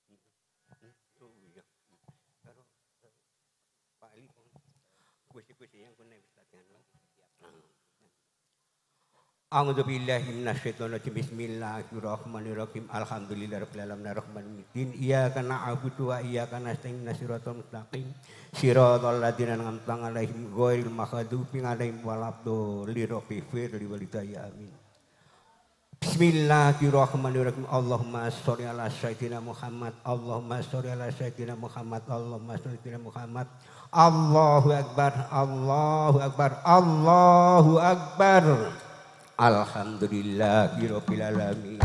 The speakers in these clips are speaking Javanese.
Oh iya. Karo Pak Ali kuis-kuis yang kene wis latihan. A'udzu billahi minasyaitonir rajim. Bismillahirrahmanirrahim. Alhamdulillahirabbil alamin arrahmanir rahim. Iyyaka na'budu wa iyyaka nasta'in. Siratal mustaqim. Siratal ladzina an'amta 'alaihim ghairil maghdubi 'alaihim waladdallin. Rabbighfirli wa walidayya. Amin. Bismillahirrahmanirrahim. Allahumma sholli ala sayyidina Muhammad. Allahumma sholli ala sayyidina Muhammad. Allahumma sholli ala sayyidina Muhammad. Allahu akbar. Allahu akbar. Allahu akbar. Alhamdulillahirabbil alamin.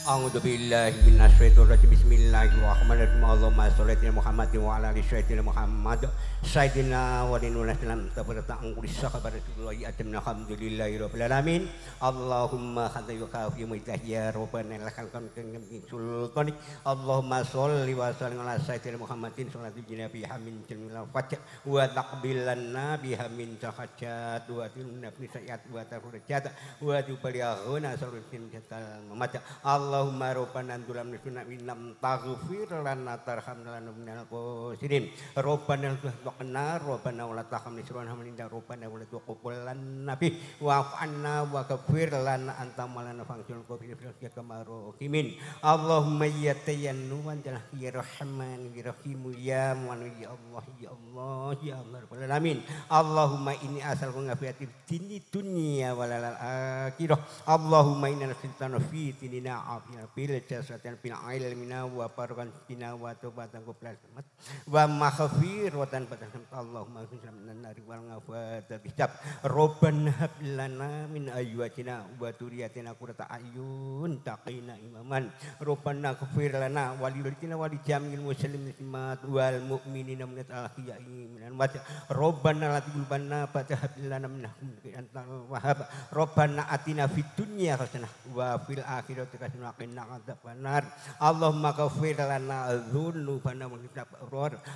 A'udzu billahi minasyaitonir rajim. Bismillahirrahmanirrahim. Allahumma sholli ala Muhammad wa ala ali sayyidina Muhammad. Sayyidina wa dinuna salam tabaraka angkulis kabar Rasulullah atamna alhamdulillahirabbil alamin. Allahumma khadayuka fi ya rabbana lakal hamdu sultanik. Allahumma sholli wa sallim ala sayyidina Muhammadin sallallahu alaihi wa min jamil fath wa taqbilanna biha min tahajat wa tilna fi sayyat wa tarujat wa tubalighuna sallallahu jatal mamat. Allahumma rabbana dulam nisuna innam taghfir lana tarhamna lana minal khosirin. Rabbana tuqna rabbana wa la tahmil isran hamlina rabbana wa la tuqbal lana bi wa'fu anna wa ghfir lana anta maulana fangsul qofil fil kamarohimin. Allahumma ya tayannu wa antal ya rahman ya rahim ya man ya Allah ya Allah ya Allah rabbal alamin. Allahumma inni as'aluka ngafiyati dini dunya wal akhirah. Allahumma inna nas'aluka fi dinina afiyah bil jasatan bil ilmina wa barokan bina wa tobatan qabla al wa maghfiratan batan. Allahumma minan nari wal ghafat kitab. Rabbana hab lana min azwajina wa dzurriyyatina qurrata a'yun taqina imaman. Rabbana ighfir lana wa li walidayna wa li jami'il muslimin wal mu'minina minal ahya'i minal amwat. Rabbana la tuzigh qulubana ba'da idh hadaytana min ladunka antal wahhab. Rabbana atina fid dunya hasanah wa fil akhirati hasanah wa qina adzabannar. Allahumma ghfir lana dzunubana wa qina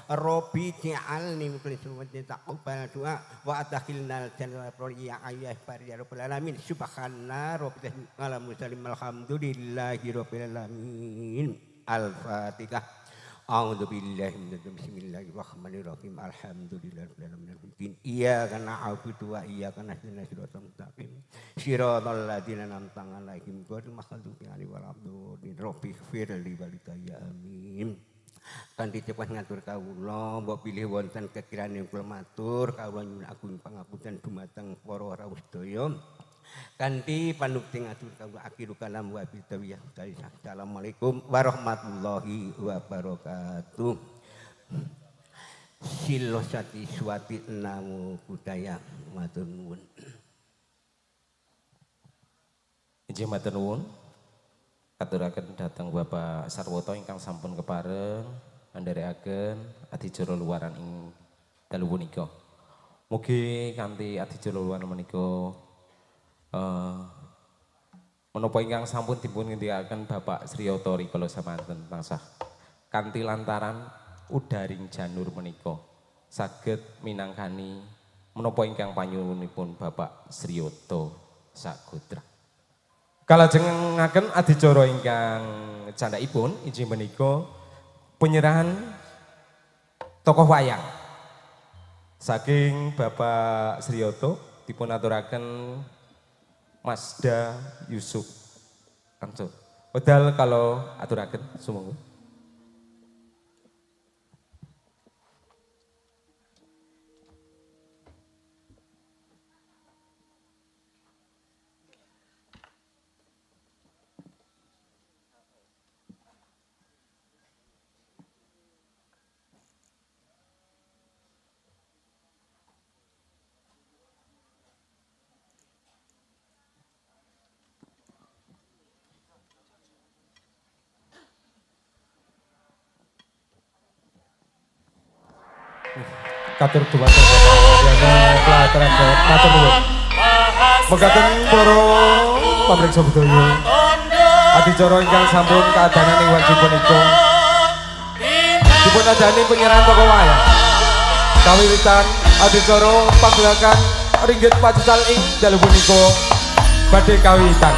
Rabbi ja'alni mukhlishan wa taqabbal du'a wa adkhilnal jannata ya ya rabbal alamin. Subhana rabbika ala mursalin alhamdulillahi rabbil alamin. Al-Fatihah. A'udzu billahi minasyaitonir bismillahirrahmanirrahim. Alhamdulillahirabbil alamin. Iyyaka na'budu wa iyyaka nasta'in. Siratal mustaqim. Siratal ladzina an'amta 'alaihim ghairil maghdubi 'alaihim waladdallin. Rabbighfirli wa walidayya. Amin. Kanthi cepat ngatur kawula mbok pilih wonten kekirane kula matur kawula nyuwun agung pangapunten dumateng para rawuh sedaya. Kanthi panukti ngatur kawula akhiru kalam wa bidawiyah. Assalamualaikum warahmatullahi wabarakatuh. Silo sati swati namo budaya matur nuwun. Inggih matur nuwun. Katuraken dhateng Bapak Sarwoto ingkang sampun kepareng andherekaken adicara luaran ing dalu punika. Mugi kanthi adicara luaran menika menapa ingkang sampun dipun ngendikaken Bapak Sriyoto rikala samanten tansah kanthi lantaran udaring janur menika saged minangkani menapa ingkang panyuwunipun Bapak Sriyoto sagotra. Kalajengaken adicara ingkang candhakipun inggih menika penyerahan tokoh wayang saking Bapak Sriyoto dipun aturaken Mazda Yusuf Ansur. Wedal kalau aturaken sumangga. Katur dumateng Bapak matur nuwun. Mekaten para pamriksa budaya adicara ingkang sampun kaadanan ing wanci punika dipun adani penyerahan tokoh wayang. Kawiwitan adicara pagelakan ringgit pacucal ing dalu punika badhe kawiwitan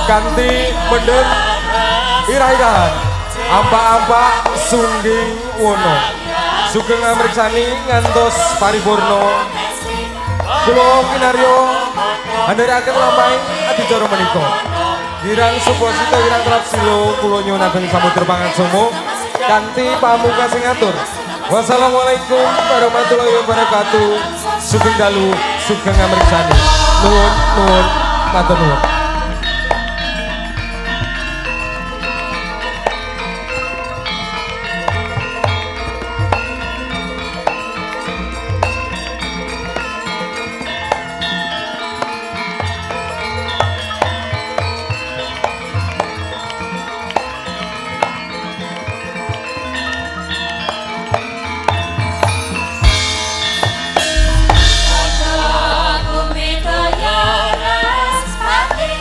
kanthi mendhet irah-irahan ampak-ampak sungging wono. Sugeng ngamriksani ngantos paripurna. Kula kinaryo andharaken lampahing adicara menika. Girang Subasita girang Trapsilo kula nyuwunaken samudra pangaksama kanthi pamungkas sing atur. Wassalamualaikum warahmatullahi wabarakatuh. Sugeng dalu, sugeng ngamriksani. Nuwun nuwun matur nuwun. Bumi daya respati.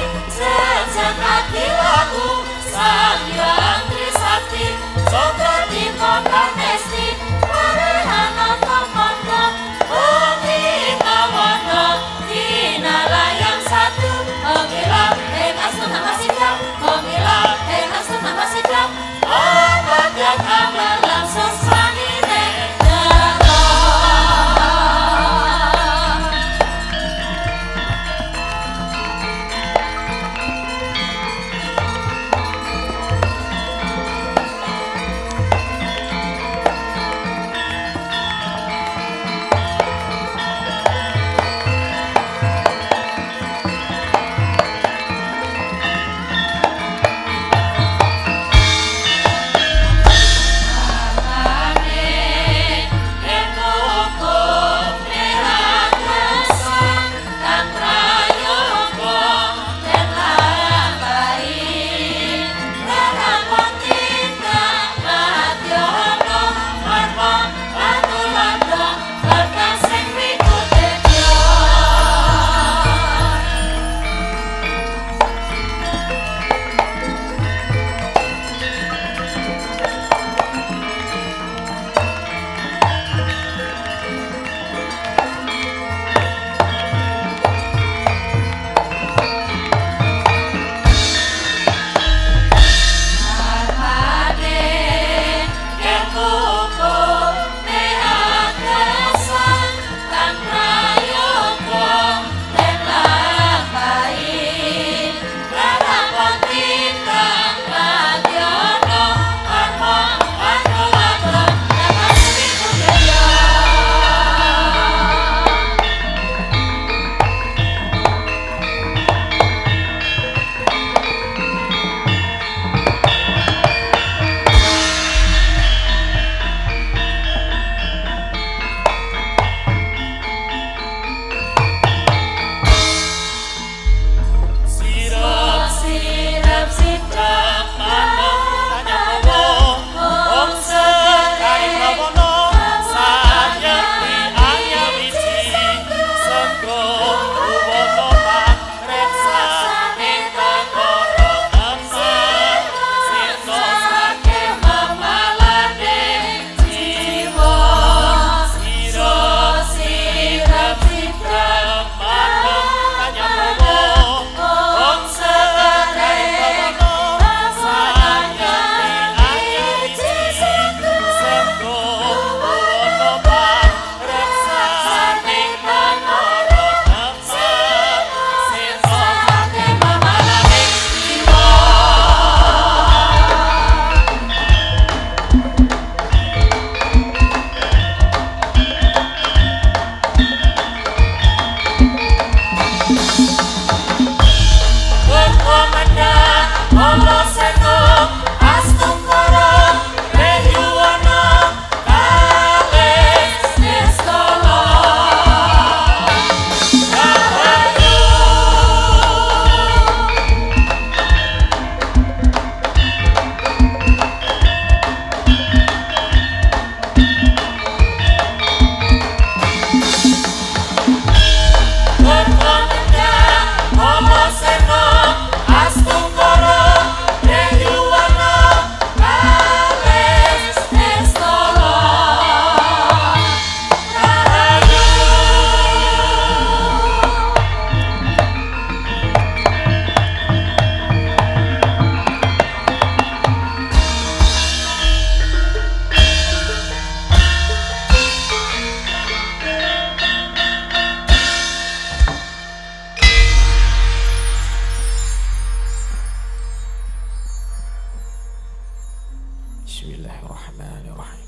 Bismillahirrahmanirrahim.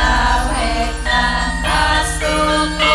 Awet nang astuku.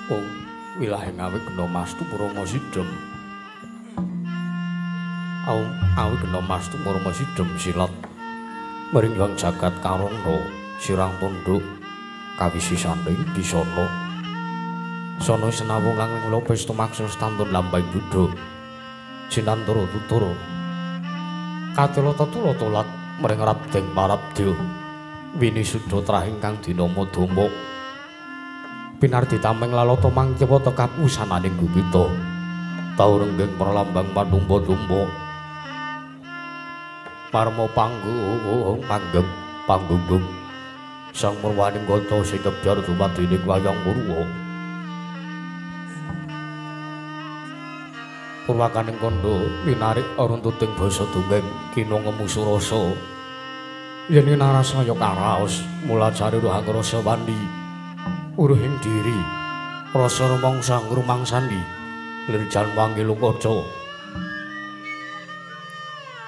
Oh, wilahe ngawi gena mastu purama sidhem. Awi gena mastu purama sidhem silat. Maring yang jagat karana sirang tunduk kawisisaning bisana. Sono senawung lang kula pesta maksa stantun lambang buddha. Sinantara tutur. Katela tetula tolat maring rabdeng parabdya. Wini sudha trah ingkang dinama Dama. Pinardi tameng lalata mangcewa tekap wusananing gupita. Tau renggeng pralambang panumpa-tumpa. Parma panggung manggeng panggunggung. Sang murwaning kota sing kebyar dumadining wayang purwa. Purwakaning kandha linarik runtuting basa dongeng kina ngemu surasa. Yen narasaya karaos mula jare roh angrasa wani. Uruhing diri rasa rumangsa ngrumangsani lir jan wangi lukaca.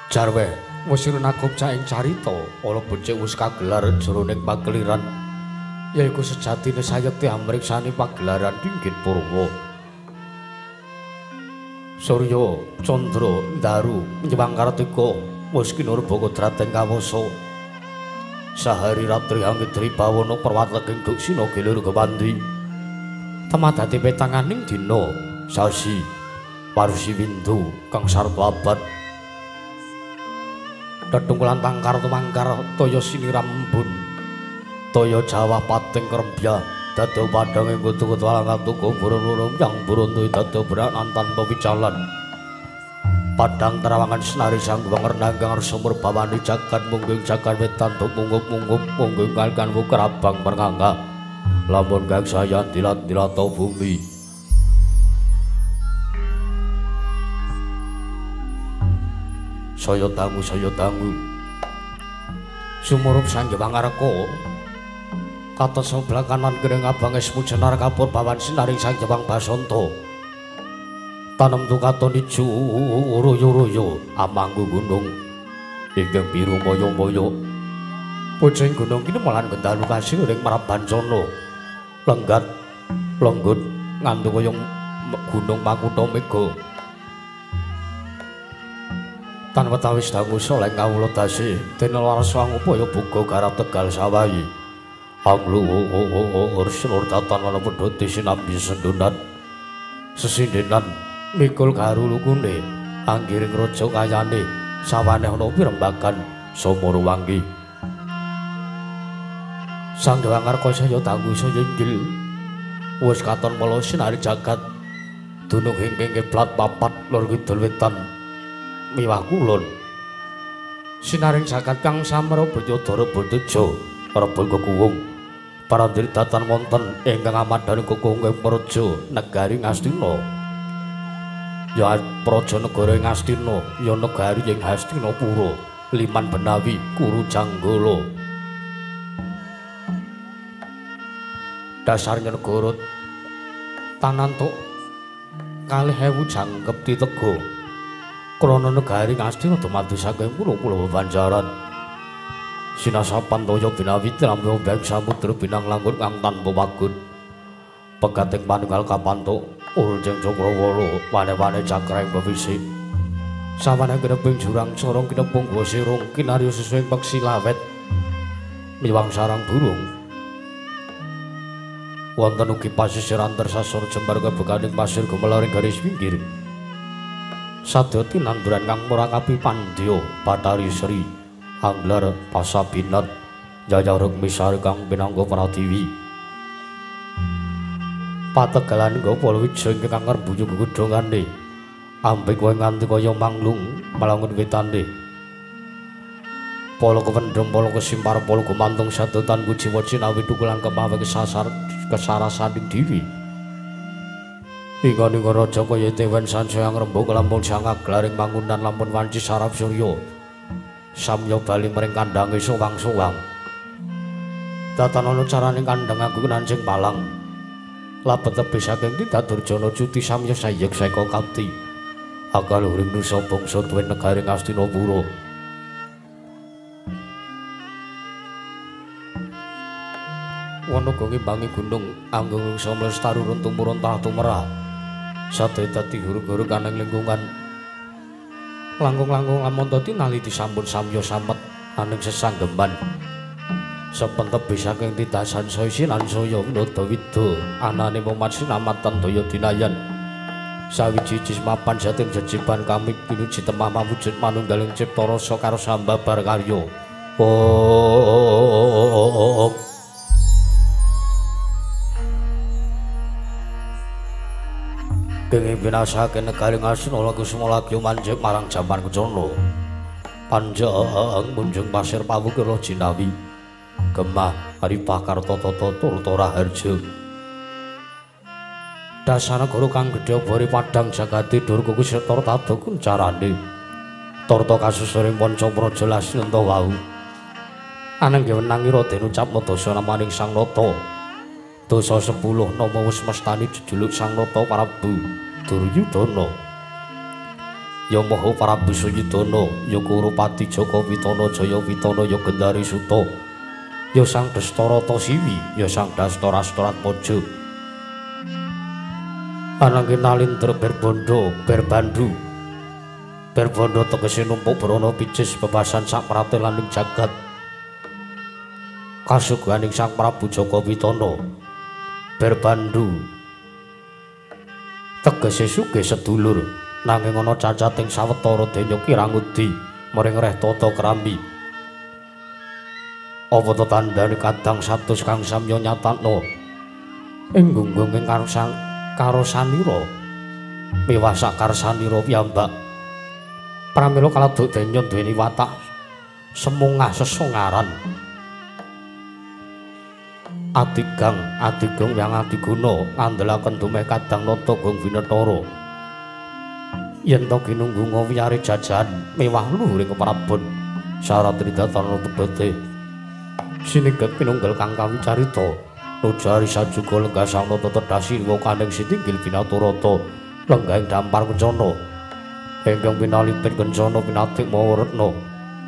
Jarwe wis rinakupca ing carita ala becik wis kagelar jroning pageliran yaiku sejatine sayekti amriksani pagelaran Dinggit Purwa. Surya Candra Ndaru nyewang Kartika wis kinurba kodrating kawasa. Sahari ratri angidri bawana perwatleking duksina gilir kewandi. Temadati petanganing dina sasi parsi windu kang sarta abad. Tetungkulan tangkar tumangkar toya sinirambun. Toya jawah pating krembya dado padhange kutu-kutu alang tuku burun-burun yang burun dado beranan tanpa picalan. Padang terawangan senari sang wangernanggang sumur bawani jagat mungging jagat wetan tumunggup-munggup mungging kalkan wukrabang merngangga lamun kang saya dilat-dilato bumi. Saya dangu sumurup sang Wangarka katon sebelah kanan gering abang esmu jenar kapur bawan sinaring sang Jewang Basanta. Tanem tukaton ijo royo-royo amanggu gunung ingkang biru moyo-moyo. Pucing gunung kini malan gendalu kasih ring Marabancana lenggat lenggut ngantu kaya gunung Makutha Mega. Tan wetawis dangu soleh kawula dasi dene warsa angupaya buga garap Tegal sawahi. Angluhur selur datan ana pedhoti sinambi sendunan sesindenan mikul garu lukune anggiring raja kayane sawane ana pirembagan Somorwangi. Sang Dewangarka saya dangu saya inggil wis katon mala sinari jagat dunung ingkang kiblat papat lor kidul wetan miwah kulon. Sinaring jagat kang samra Banyadara Banteja rebul kekuwung parandiri datan wonten ingkang amadhani kekuwung ing praja negari Ngastina. Ya praja negara ing Ngastina ya negari ing Hastinapura Liman Benawi Kuru Janggala. Dasarnya negara tanantuk 2.000 jangkep titega krana negari Ngastina dumadi saking pulo-pulo bebanjaran. Sinasapan toya binawi tramya beng samudra binang langgut kang tanpa wagun. Pegating panunggal kapantuk urjeng cakrawala wane-wane cakraing pevisi. Sawane kineping jurang corong kinepung gua sirung kinarya susuing peksi lawet miwang sarang burung. Wonten ugi pasisiran tersasar jembar kebekaning pasir gumelaring garis pinggir. Sadya tinanduran kang murakapi pandya Bathari Sri Anglar Pasabinat Jaya Rukmisari kang pinangka pratiwi. Pategalan nggo palawija ingkang ngrembuyung gegedhongane ambek kowe nganti kaya manglung malangun wetane. Pala kewendhem pala kesimpar pala gumantung sadotan kujiwa cinawi tukulan kemawe kesasar kesarasaning diri. Inga-inga raja kaya tewen sansaya ngrembug lampun sangaglaring mangunan lampun wanci sarap surya. Samya bali mring kandhange sowang-sowang. Datan ana carane kandhang aku nancing palang. Labet tebih saking tindak durjana cuti samya sayek seka kapti. Akal uring nusa bangsa tuwin negari Ngastinapura. Wana ngimbangi gunung anggung samlestaru run tumurun tanah tumerah. Sadaya dadi hurug-hurug aneng lingkungan. Langkung-langkung lamun dadi naliti sampun samya samet aning sesanggeman. Sepentep saking tindasan saya sinan saya winada wida anane moman sinamatan daya dinayan. Sawiji jismapan jatim jejiban kami pinuji temah mawujud manunggaling cipta rasa karo sambabar karya. Oh. Kenging binasake negari Ngastina Kusuma lagi manjing marang jaman kencana. Panjang munjung pasir pawukira jinawi. Gemah Aripah Kartata Turta Raharja. Dasanagara kang gedhe bari padhang jagate durga kuseta tata kuncarane. Tarta kasusuring panca praja Lasnanta wau. Anangge wenang ira den ucapna dasa namaning Sang Nata. Dasa 10 nama wis mestani jejuluk Sang Nata Prabu Duryudana. Ya Maha Prabu Suyudana, ya Kurupati Jaka Witana Jaya Witana ya Gendari Suta. Ya Sang Dastarata Siwi, ya Sang Dastarastratmaja. Anangge nalindra berbondo berbandu. Berbondo tegese numpuk brana picis bebasan sak pratelan jagat. Kasuganing Sang Prabu Jaka Witana. Berbandu tegese sugih sedulur nanging ana cacating sawetara denya kirangudi mring reh tata krambi. Apa ta tandane kadang satus kang samya nyatakna ing gunggung ing karosanira miwah sakarsanira piyambak. Pramila kaladuk denya duweni watak semungah sesongaran. Adigang adigung yang adiguna ngandelaken dumeh kadang nata gong winetara. Yen to ginunggu ngowiyare jajan mewah luhuring keprabon syarat tridatana pedhote. Siningget pinunggel kang kawicarita nujari sajuga lenggah sang nata tedhasi wakaning sitinggil binaturata lenggahing dampar kencana ingkang pinalipit kencana pinatik mawa retna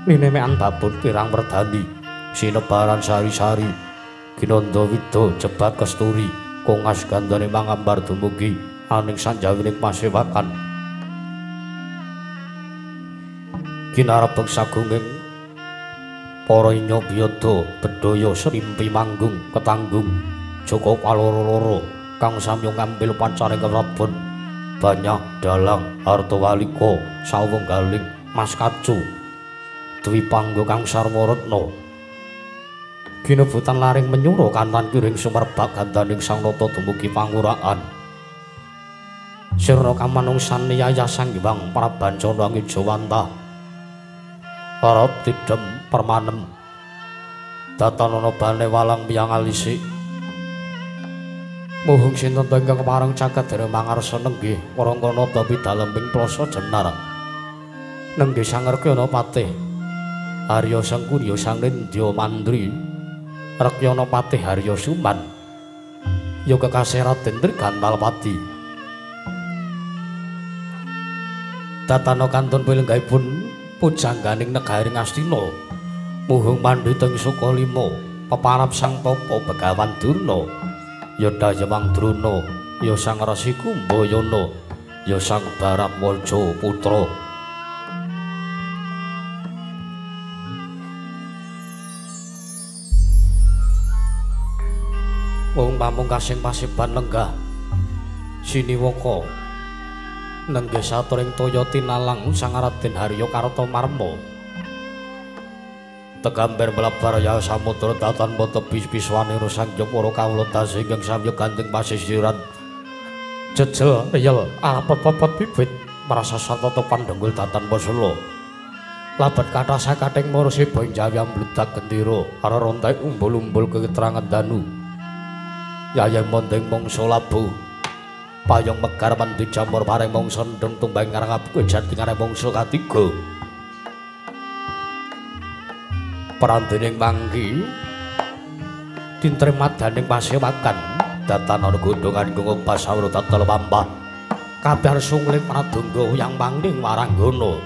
linemekan babon pirang werdani sinebaran sari-sari ginandha wida jebat kesturi kongas gandane mangambar dumugi aning sanjawining pasewakan kinarebeg sagunging para inya biyada bedhaya srimpi manggung ketanggung jaka kaloro-loro kang samya ngambil pancare keprabon banyak dalang artawalika sawenggaling mas kacu dwipangga kang sarwa retna ginebutan laring menyura kanan kiring sumerbak gandaning Sang Nata dumugi panguraan sirna kamanungsan niyaya Sang Hyang Prabancana Ngijawantah arep tidem permanem datanana bane walang miyang alisik muhung sinten ingkang kepareng caket dereng mangarsa nenggih warangkana pidalem ing plasa jenar nenggih sangerkyana patih Arya Sengkuni Sang Nindya Mandri Rekyana patih Arya Suman ya kekasih Raden Trigantalpati datana kantun pilenggahipun pujangganing negari Ngastina muhung pandhita ing Sukalima peparap Sang Tapa Begawan Durna ya Dayawang Drona ya Sang Resi Kumbayana ya Sang Baratwaja Putra. Wong pamungkasing pasiban lenggah siniwaka nenggih saturing toya tinalang Sang Raden Harya Kartamarma tegambar mlebar ya samudra datan tebi piswanira sangya para kawula dasa ingkang samya gandeng pasisiran jejel riyel arepet-pepet bibit merasa satata pandhenggul datan pasela labet kathah sakating marasiba ing jawi ambludak gendera arerontek umbul-umbul keterangan danu yayeng mondeng mangsa labuh payung megar mandi jamur pareng mangsa ndeng tumbang ngarang abu jati ngarang mangsa katiga perandening manggi dintremadaning pasewakan datan ana gondhongan ngobas sawra tatel pampah kabeh sungling pradangga yang mangning waranggana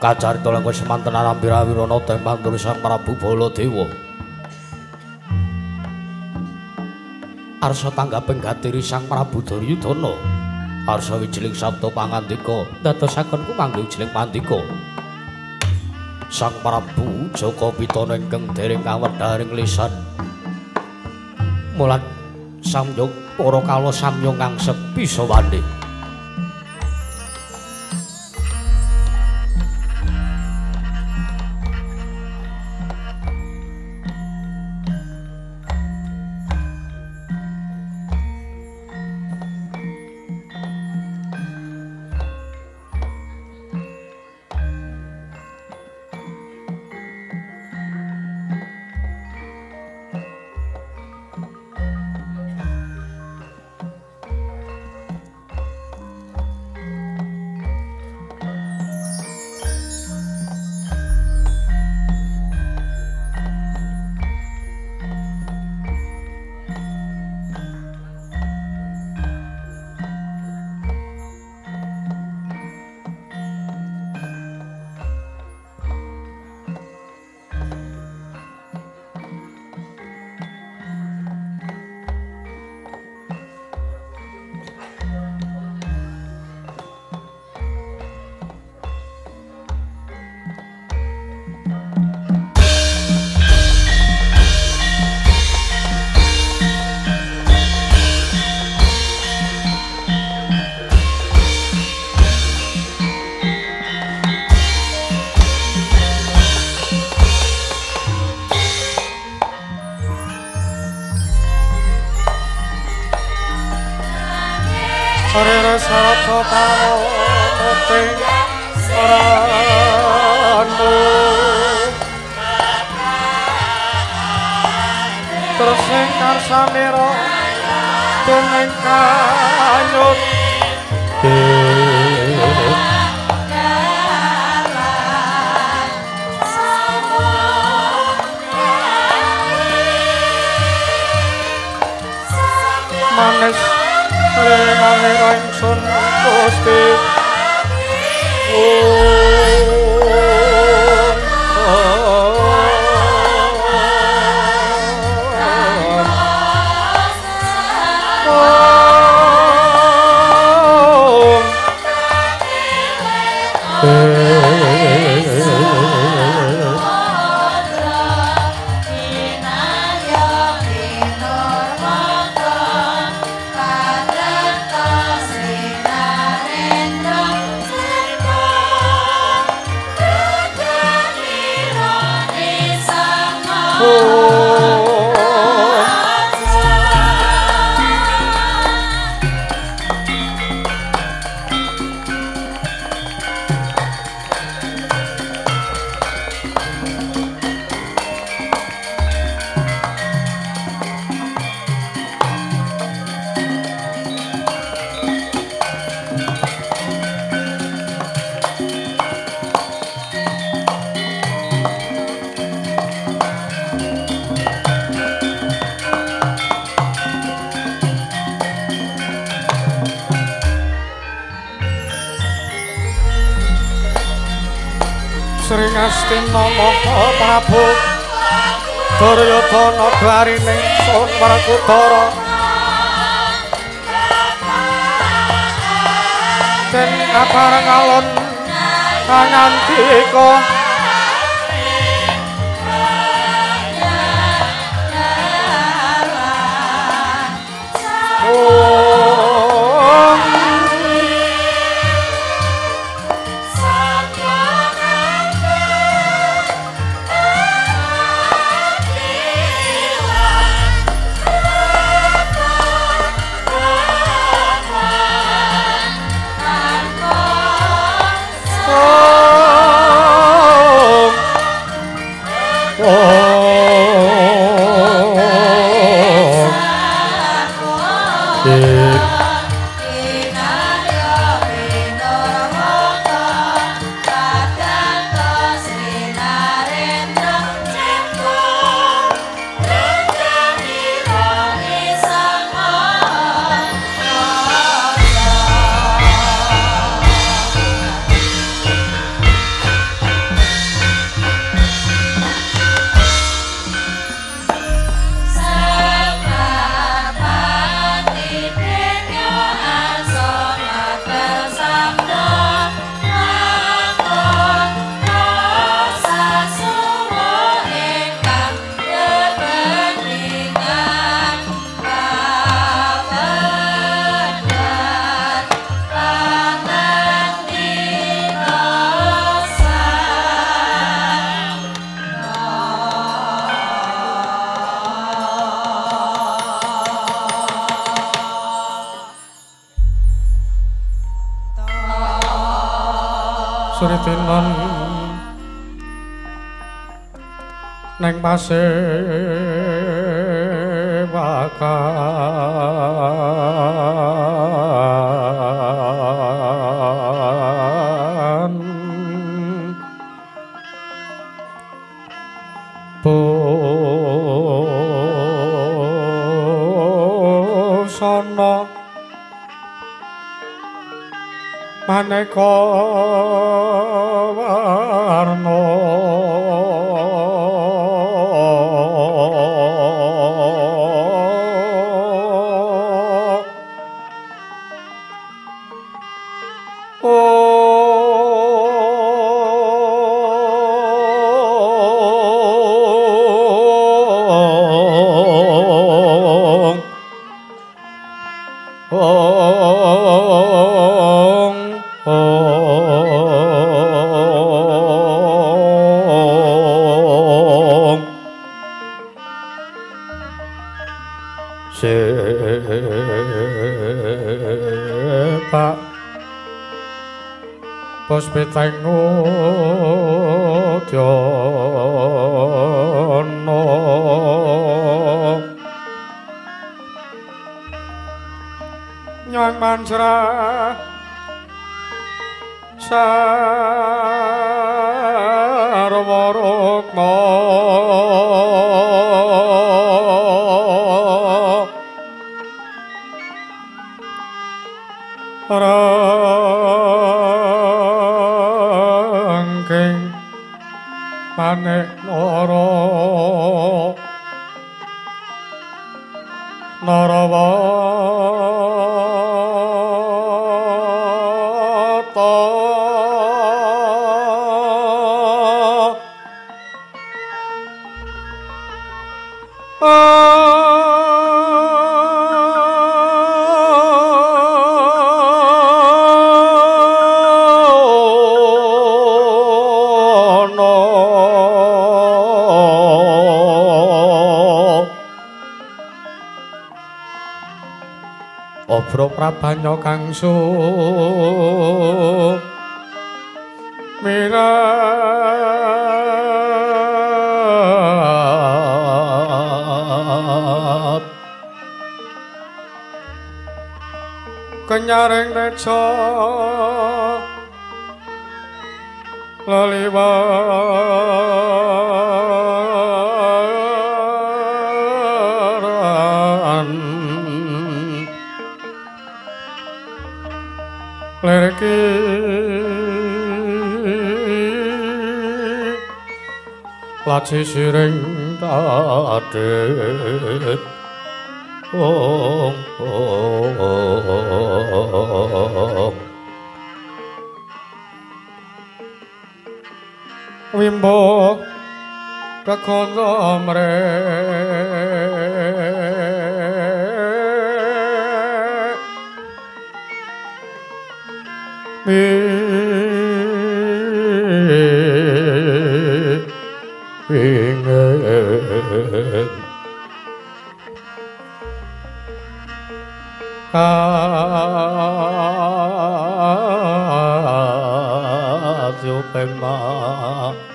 kacarita langkung semanten arambira wirana teng mantur Sang Prabu Baladewa. Arsa tanggaping gatiri Sang Prabu Duryudana. Arsa wijiling sabda pangandika dadosaken kumanggi wijiling pandika. Sang Prabu Jaka Pitana ingkang dereng kawedharing lisan. Mulat samyong para kala samyong ngangsep bisa wani. Sarere sarata pamute saranu terus ing karsamira dening kanyut manis renganira ingsun Gusti. Sri Ngastina Maha Prabu Duryudana dwarine ingsun Werkudara den kabareng alun kangandika Sama. Suritinan neng pasewakan busana maneka warna sepak puspiteng udyana nyang manjra sarwa rukma rangking manik nara narawata Obro prabanya kang sumirat kenyaring reca leliwaran lerki laci siring tadit ong ong wimbo kekondo mrek ingin kadyuping maruta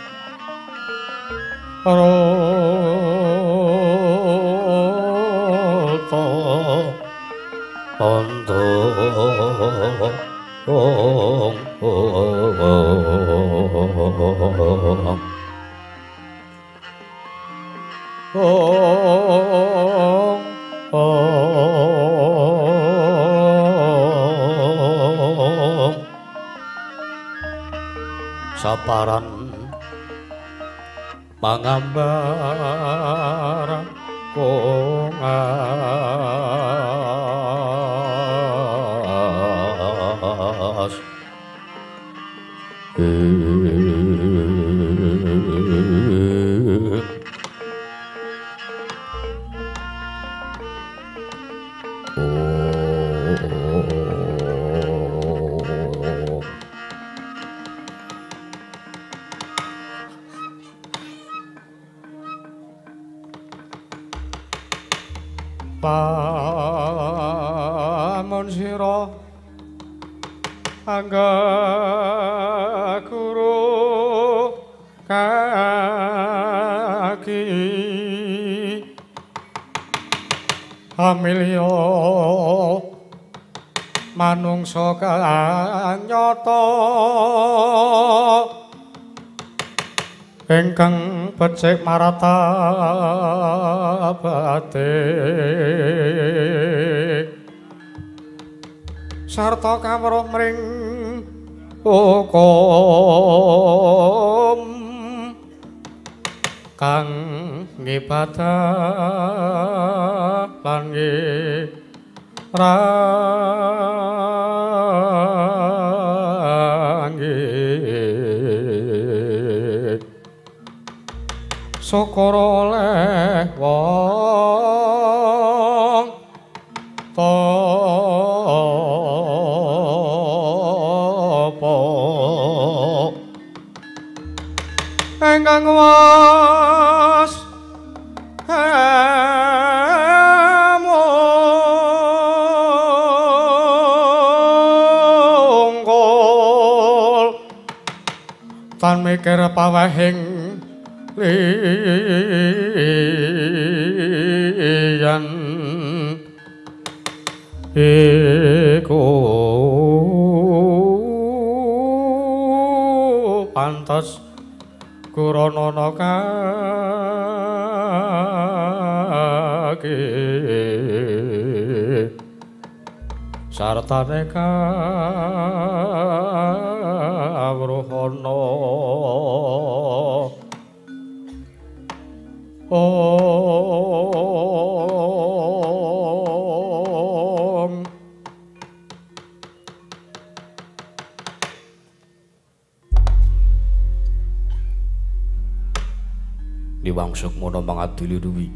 bandha ong ong ong ong saparan mangambar kongas Lamun sira anggaku kaki amilya manungsa kang nyata ingkang becik martabate sarta kawruh mring hukum kang ngibadah lan ngirangi syukur oleh wong topo ingkang was mungkul tan mikir pawehing liyan iku pantes kuranana kaki sartane kawruhana. Om Liwang Sukmana mangadili ruwi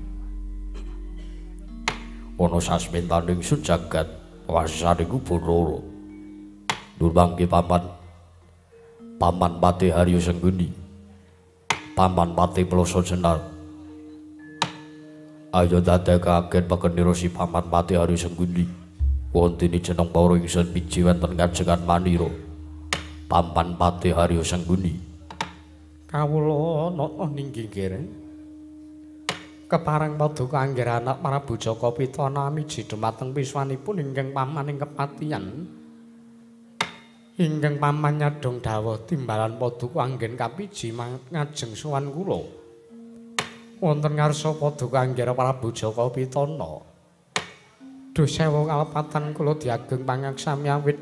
ana sasmentaning sun jagat wasane Bathara Durmangke paman Paman Patih Haryo Sengguni, Paman Patih Ploso Jenar. Ayo dadekaken pekenira si Paman Patih Haryo Sengguni. Wontene jeneng para ingsun miji wonten kajengan manira. Paman Patih Haryo Sengguni. Kawula nata ninggi nggih. Kepareng paduka anggir anak Prabu Jaka Pitana miji dumateng piswanipun ingkang paman ing kepatihan. Ingkang paman nyadhong dawuh timbalan paduka anggen kapiji ngajeng sowan kula. Wonten ngarsa paduka anggir Prabu Jaka Pitana. Duh sewu kalepatan kula diageng pangaksami awit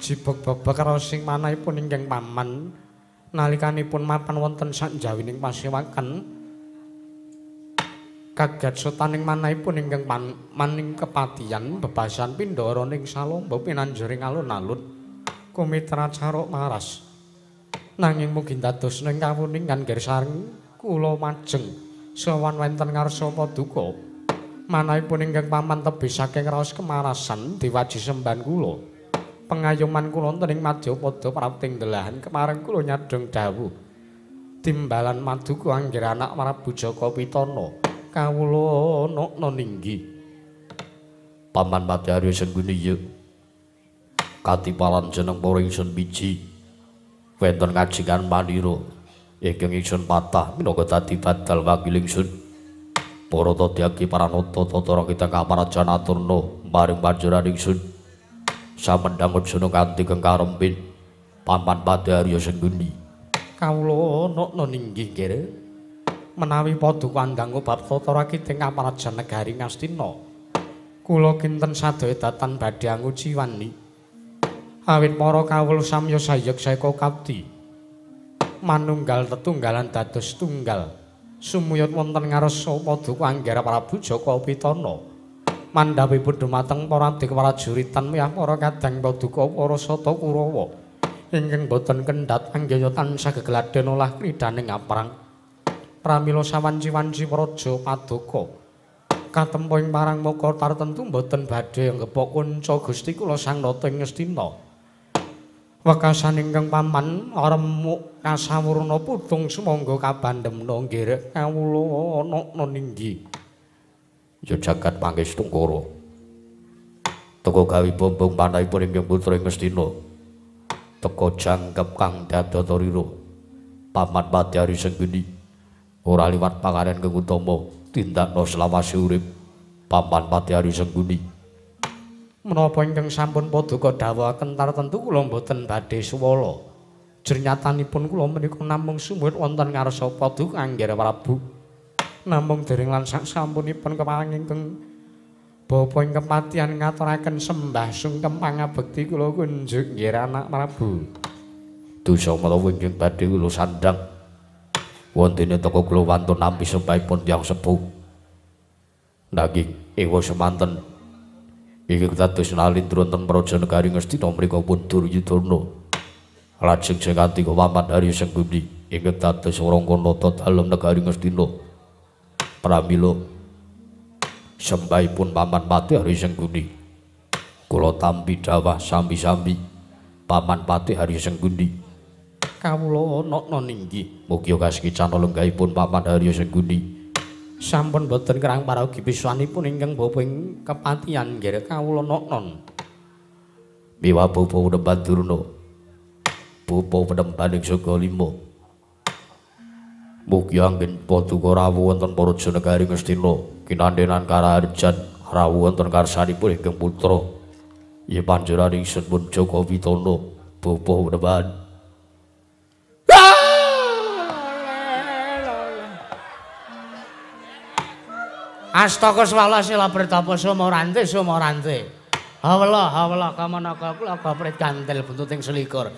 jibeg bebek raos ing manahipun ingkang paman nalikanipun mapan wonten sakjawining pasewakan. Kaget sotaning manahipun ingkang maning kepatihan bebasan pindara ning salomba pinanjuring alun-alun kumitra caruk maras. Nanging mugi dados ning kawuningan nggih sareng kula majeng sowan wonten ngarsa paduka. Manahipun ingkang paman tebih saking raos kemarasan diwaji sembahan kula. Pengayoman kula wonten ing madyapada prapting delahan kemareng kula nyadhong dawuh timbalan maduka anggir anak Prabu Jaka Pitana. Kawula nokna ninggi. Paman Patih Haryo Sengguni ya. Katipalan jeneng para ingsun miji wonten kajengan manira ingkang ingsun patah minangka dadi badal wakil ingsun. Para tadyaki paranata tata kita kamarajan aturna maring panjenengan ingsun. Samendhang ujana kanthi kengkarempin Paman Patih Haryo Sengguni. Kawula nokna ninggi nggih. Menawi paduka andang bab tata rakiting kamarajan negari Ngastina, kula kinten sadaya datan badhe anguciwani. Awit para kawula samya sayek saeka kapti manunggal tetunggalan dados tunggal sumuyut wonten ngarsa paduka anggara Prabu Jaka Pitana. Mandhapipun dumateng para abdi prajuritan miyah para kadang paduka para sata Kurawa ingkang boten kendhat anggaya tansah gegladen olah kridaning aprang. Pramila sawanci-wanci praja paduka katempo ing parang maka tartentu boten badhe nggepok kunca Gusti kula Sang Nata ing Ngastina. Wekasan ingkang paman remuk kasawurna putung sumangga kabandemna nggih kawula nokna ninggi. Ya jagat pangestungkara. Teka gawe bombong panahipun ingkang putra ing Ngastina. Teka jangkep kang dadatarira. Paman Patih Hari Sengguni ora liwat pangaran kang utama tindakno selawase urip Paman Patih Hari Sengguni. Menapa ingkang sampun paduka dawuhaken tartemtu kula mboten badhe suwala. Jernyatanipun kula menika namung sumuwut wonten ngarsa paduka Anggara Prabu. Namung dereng lan sasampunipun kepareng ingkang bapa ing kepatihan ngaturaken sembah sungkem pangabekti kula kunjuk nggih anak Prabu. Dosa menawa ingkang badhe kula sandhang wontene teka kula wantun nampi sembahipun tiyang sepuh. Nanging ewa semanten ingkang dados nalindra wonten praja negari Ngastina mriku pun Duryudana. Lajeng sing katiga Paman Hari Sengguni ingkang dados Rangkanata dalem negari Ngastina. Pramila sembahipun Paman Patih Hari Sengguni kula tampi dawah sambi-sambi Paman Patih Hari Sengguni. Kawula nokno ninggih mugi kasekicana lenggahipun Paman Hari Sengguni. Sampun boten kerang paraogi piswanipun ingkang bapa ing kepatihan nggih kawula noknon. Miwa bapa Penemban Durna, bapa Penemban ing Saka Lima, mugi anggen paduka rawuh wonten praja negari Ngastina kinandenan karaharjan rawuh wonten karsanipun ingkang putra yen panjenengan ingsun pun Jaka Pitana bapa Penemban. Astaka swala sila pritapa sumorante sumorante. Hawela hawela kamanaka kula gaprit gantel buntuting selikur.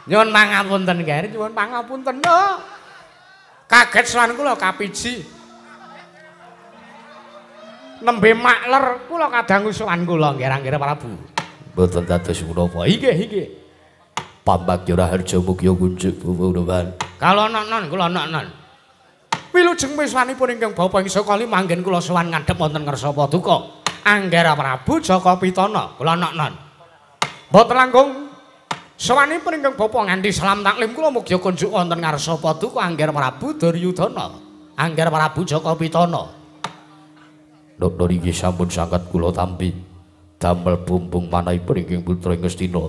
Nyuwun pangapunten Ger, nyuwun pangapunten. Kaget sowan kula kapiji. Nembe makler kula kadangu sowan kula nggih Anggara Prabu. Mboten dados menapa. Inggih inggih. Pambagya Raharja mugi kunjuk Penemban. Kala nonon kula nonon. Wilujeng miswanipun ingkang bapa ing Saka Lima anggen kula sowan ngadhep wonten ngarsa paduka Anggara Prabu Jaka Pitana kula noknon. Mboten langkung sowanipun ingkang bapa nganti salam taklim kula mugi kunjuk wonten ngarsa paduka Anggara Prabu Duryudana Anggara Prabu Jaka Pitana. Nokno inggih sampun sanget kula tampi damel bumbung manahipun ingkang putra ing Ngastina.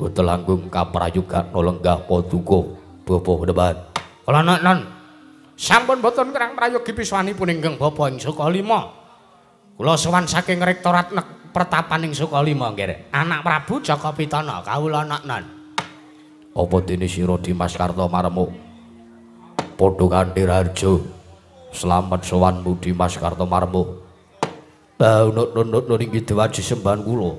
Mboten langkung kaprayogakna lenggah paduka bapa Penemban. Kula noknon. Sampun boten kerang prayogi piswanipun ingkang bapa ing Saka Lima. Kula sowan saking rektorat pertapan ing Saka Lima nggih. Anak Prabu Jaka Pitana kawula noknon. Apa dene sira Dimas Kartomarmo? Padha kanthi raharja. Slamet sowanmu Dimas Kartomarmo. Nunut inggih dewaji sembahan kula.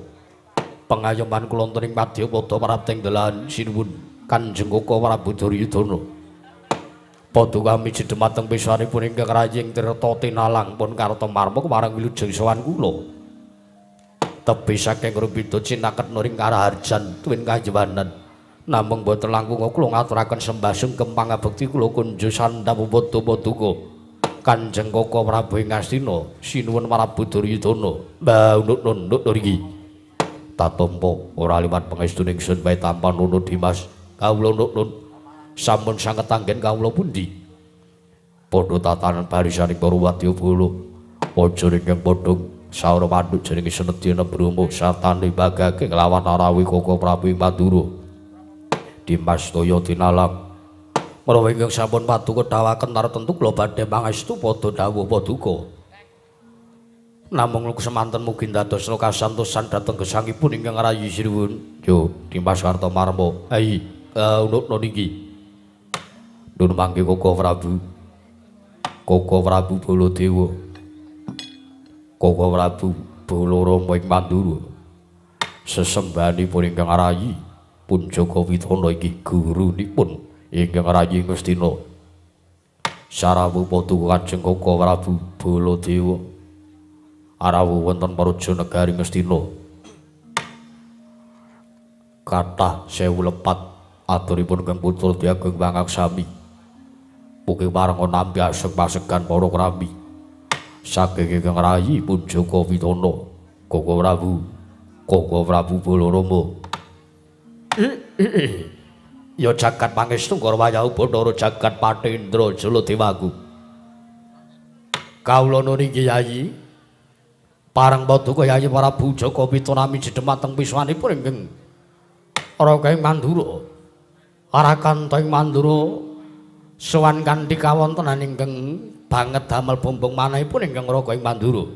Pengayoman kula wonten ing madyapada prapting dalan sinuwun Kanjeng Koko Prabu Duryudana. Paduka miji dumateng piswanipun ingkang raying tirta tinalang pun Kartomarma kemarang wilujeng sowan kula. Tebih saking rupida cinaket nuring karaharjan tuwin kajewanan. Namung boten langkung kula ngaturaken sembah sungkem pangabekti kula kunjuk sandhap padha paduka. Kanjeng Koko Prabu ing Ngastina sinuwun Prabu Duryudana. Mbah nunut niki. Tatampa ora liwat pangestune ingsun bae tampa nunut Dimas. Kawula nunut sampun sanget anggen kawula pundi. Padha tatanan barisaning para wadyabala. Aja ingkang padha saura panduk jenenge Senedya Brahma satane bagake nglawan Arawi Koko Prabu ing Madura. Dimas toya tinalang. Menawa ingkang sampun paduka dawaken tartemtu kula badhe pangestu padha dawuh paduka. Namung semanten mugi ndados kasantosan dhateng gesangipun ingkang rayi sinuwun. Yo Dimas Kartomarma. Ai unukna niki. Nun mangke Koko Prabu. Koko Prabu Baladewa. Koko Prabu Balarama ing Mandura. Sesembahanipun ingkang rayi pun Jaka Pitana inggih gurunipun ingkang rayi Ngastina. Sarawuh paduka Kanjeng Koko Prabu Baladewa. Arawuh wonten praja negari Ngastina. Kathah sewu lepat aturipun Kang Putra Diageng Pangaksami. Mugi parenga nampi aseg-asegan para krami. Saking ingkang rayi pun Jaka Pitana, Koko Prabu, Koko Prabu Balarama. Ya jagat pangestu Garwaya Bathara jagat Patendra Jaladewaku. Kawula niki Yayi. Pareng paduka Yayi Prabu Jaka Pitana miji dhumateng piswanipun ingkang Raka ing Mandura. Arakanta ing Mandura sowan kanthi kawontenan ingkang banget damel bombong manahipun ingkang Raka ing Mandura.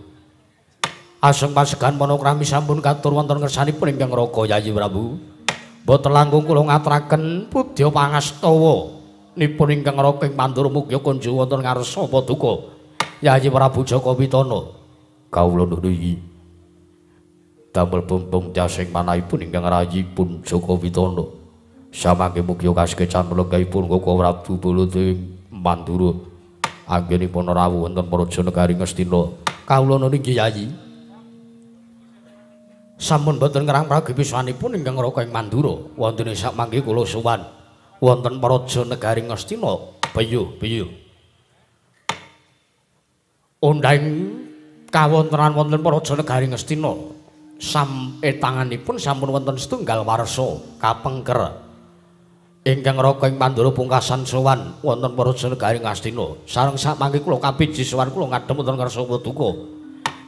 Aseng pasegan panakrami sampun katur wonten ngersanipun ingkang Raka Yayi Prabu. Boten langkung kula ngaturaken pudya pangastawa nipun ingkang Raka ing Mandura mugi kunjung wonten ngarsa paduka Yayi Prabu Jaka Pitana. Kawula nuwun damel bombong jasing manahipun ingkang rayipun Jaka Pitana. Samangke mugi kasekecan lenggahipun Koko Prabu Baladewa Mandura anggenipun rawuh wonten praja negari Ngastina. Kawula nuwun inggih Yayi. Sampun boten ngerang pragipisanipun ingkang Raka ing Mandura wonten sak mangke kula sowan wonten praja negari Ngastina. Beyuh beyuh. Ondhang kawontenan wonten praja negari Ngastina tanganipun sampun wonten setunggal warsa kapengker ingkang Raka ing Mandura pungkasan sowan wonten praja negari Ngastina. Sareng sak mangke kula kapiji sowan kula ngadhep wonten ngarsa paduka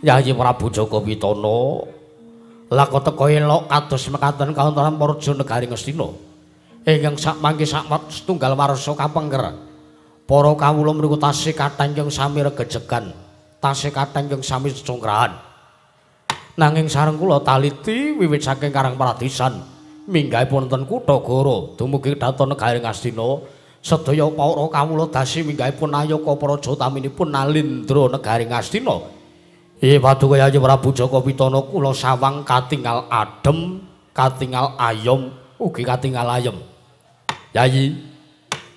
Yayi Prabu Jaka Pitana. Laka teka elok kados mekaten kawontenan praja negari Ngastina ingkang sak mangke sak setunggal warsa kapengker. Para kawula mriku tasih kathah ingkang sami regejegan, tasih kathah ingkang sami congkrahan. Nanging sareng kula taliti wiwit saking Karang Pradisan minggahipun wonten kutha Goro dumugi dhaton negari Ngastina, sedaya para kawula dasi minggahipun nayaka praja utaminipun Nalindra negari Ngastina. Iya paduka Yayi Prabu Jaka Pitana kula sawang katingal adem, katingal ayom, ugi katingal ayem. Yayi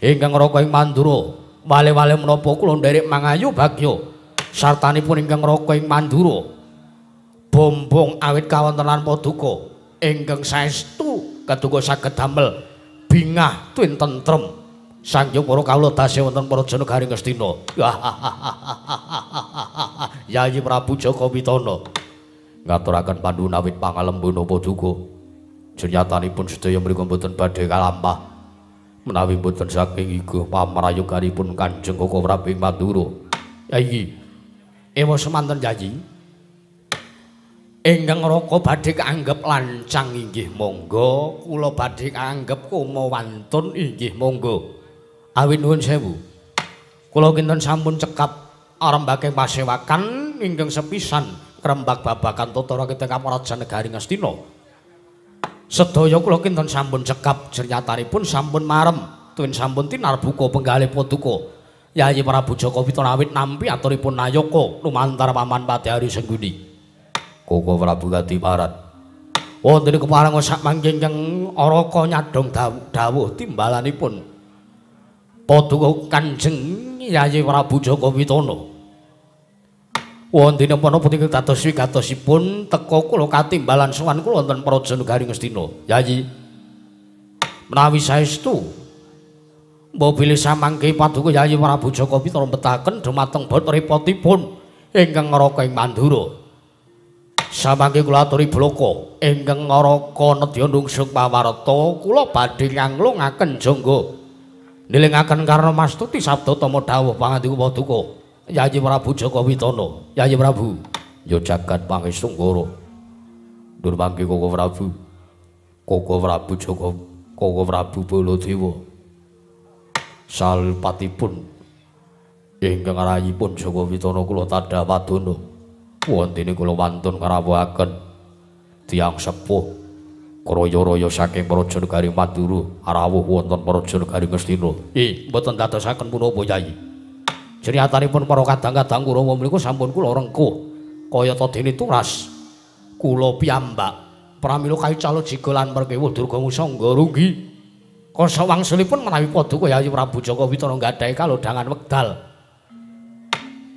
ingkang Raka ing Mandura, wale-wale menapa kula nderek mangayu bagya sartanipun ingkang Raka ing Mandura. Bombong awit kawontenan paduka ingkang saestu keduga saged damel bingah tuwin tentrem. Sanghyang para kawula tasih wonten praja negari Ngastina. Yayi Prabu Jaka Pitana ngaturaken pandhuwun awit pangalembana paduka. Jenyatanipun sedaya mriku mboten badhe kalampah menawi mboten saking iguh pamrayoganipun Kanjeng Koko Prabu ing Mandura. Yayi, ewa semanten Yayi. Ingkang Raka badhe kaanggep lancang inggih monggo, kula badhe kaanggep koma wantun inggih monggo. Awit nuwun sewu. Kula kinten sampun cekap arembake pasewakan ingkang sepisan ngrembak babagan tata rakyat Praja Negari Ngastina. Sedaya kula kinten sampun cekap jernyatanipun sampun marem tuwin sampun tinarbuka penggalih paduka Yayi Prabu Jaka Pitana awit nampi aturipun nayaka lumantar paman Padahari Sengguni. Koko Prabu Kadiparan wonten kepareng sak mangke ingkang Raka nyadhong dawuh timbalanipun paduka Kanjeng Yayi Prabu Jaka Pitana. Wonten menapa punika dados wigatosipun teka kula katimbalan sowan kula wonten praja negari Ngastina. Yayi, menawi saestu mbok bilih samangke paduka Yayi Prabu Jaka Pitana mbetaken dumateng bot repotipun ingkang Raka ing Mandura. Samangke kula aturi blaka ingkang Raka nedya nungsuk pawarta kula badhe nganglungaken jangga nilingaken karna mastuti sabda tama dawuh pangandika paduka Yayi Prabu Jaka Pitana. Yayi Prabu ya jagat pangestu ngara ndur mangke Koko Prabu, Koko Prabu Jaka, Koko Prabu Baladewa salpatipun ingkang rayipun Jaka Pitana kula tandha padana wontene kula wantun ngrawuhaken tiyang sepuh kraya-raya saking praja negari Mandura rawuh wonten praja negari Ngastina. Ih, mboten dadosaken punapa Yayi. Jeriyatanipun para kadang-kadang Kurawa mriku sampun kula rengkuh kayata dene turas kula piyambak. Pramila kaical jiga lan perkewuh Durga Musangga runggi. Kasa wangsulipun menawi paduka Yayi Prabu Jaka Pitana nggadahi kalodhangan wekdal.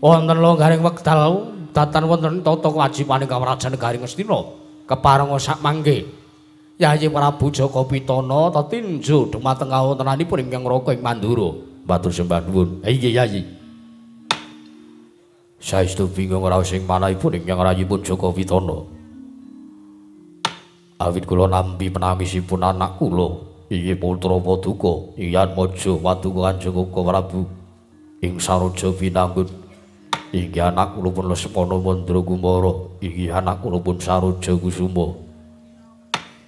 Wonten longgaring wekdal datan wonten tata kewajibane Kawrajan Negari Ngastina kepareng sak mangke Yayi Prabu Jaka Pitana tetinju dumateng kawontenanipun ingkang Raka ing Mandura. Matur sembah nuwun. Inggih Yayi. Saestu bingung raos ing manahipun ingkang rayipun Jaka Pitana. Awit kula nampi penangisipun anak kula inggih putra paduka Iyatmaja paduka Kanjeng Koko Prabu ing Saroja Binangun. Inggih anak kula pun Lesmana Mandra Kumara, inggih anak kula pun Saroja Kusuma.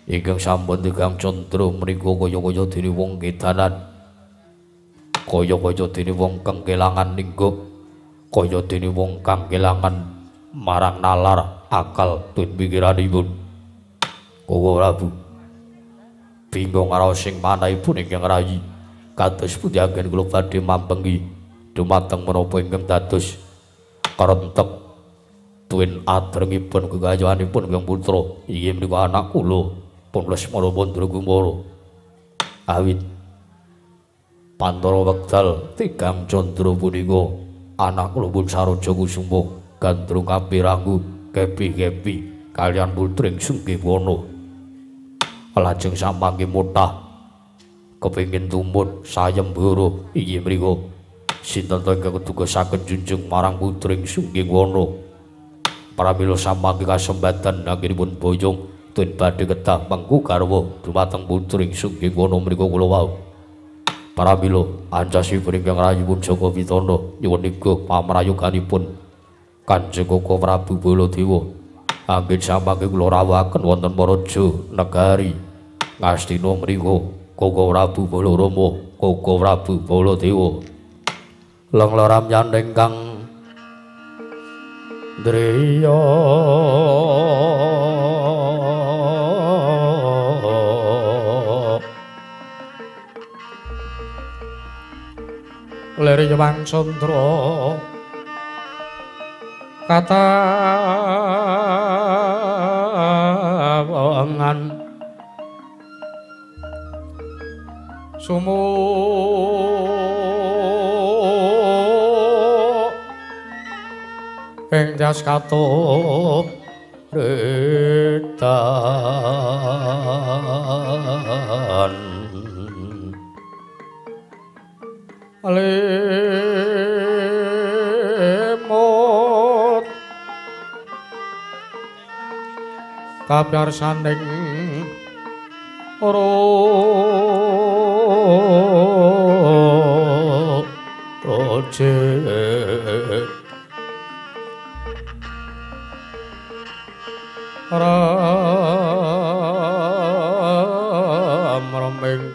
Ingkang sampun tigang candra menika kaya-kaya dene wong kedanan, kaya-kaya dene wong kang kelangan lingga, kaya dene wong kang kelangan marang nalar akal tun pikiranipun. Koko Prabu bingung karo sing manahipun ingkang rayi, kados pundi anggen kula badhe mampengi dumateng menapa ingkang dados karentek tuwin adrengipun gegayuhanipun ingkang putra. Inggih menika anak kula pun Lesmana Mandragumara. Awit pantara wekdal tigang candra punika anak kula pun Saroja Kusuma gandrung kapiranggu kepi-kepi kalian putring Sunggiwana. Lajeng samangke motah kepengin tumut sayembara. Inggih mriku sinten ta ingkang keduga saged junjung marang putring Sunggiwana. Pramila samangke kasembatan anggenipun boyong tun badhe kedah mengku garwa dumateng putring Sunggiwana mriku kula wau. Pramila ancasipun ingkang rayipun Jaka Pitana nyuwun iga pamrayoganipun Kanjeng Koko Prabu Baladewa anggen samangke kula rawuhaken wonten Paraja negari Ngastina mriku Koko Prabu Balarama, Koko Prabu Baladewa. Lengloram yandeng kang driya lir Hyang Candra katawangan sumu ing jas katup retan lemot kapyarsaning roje ram raming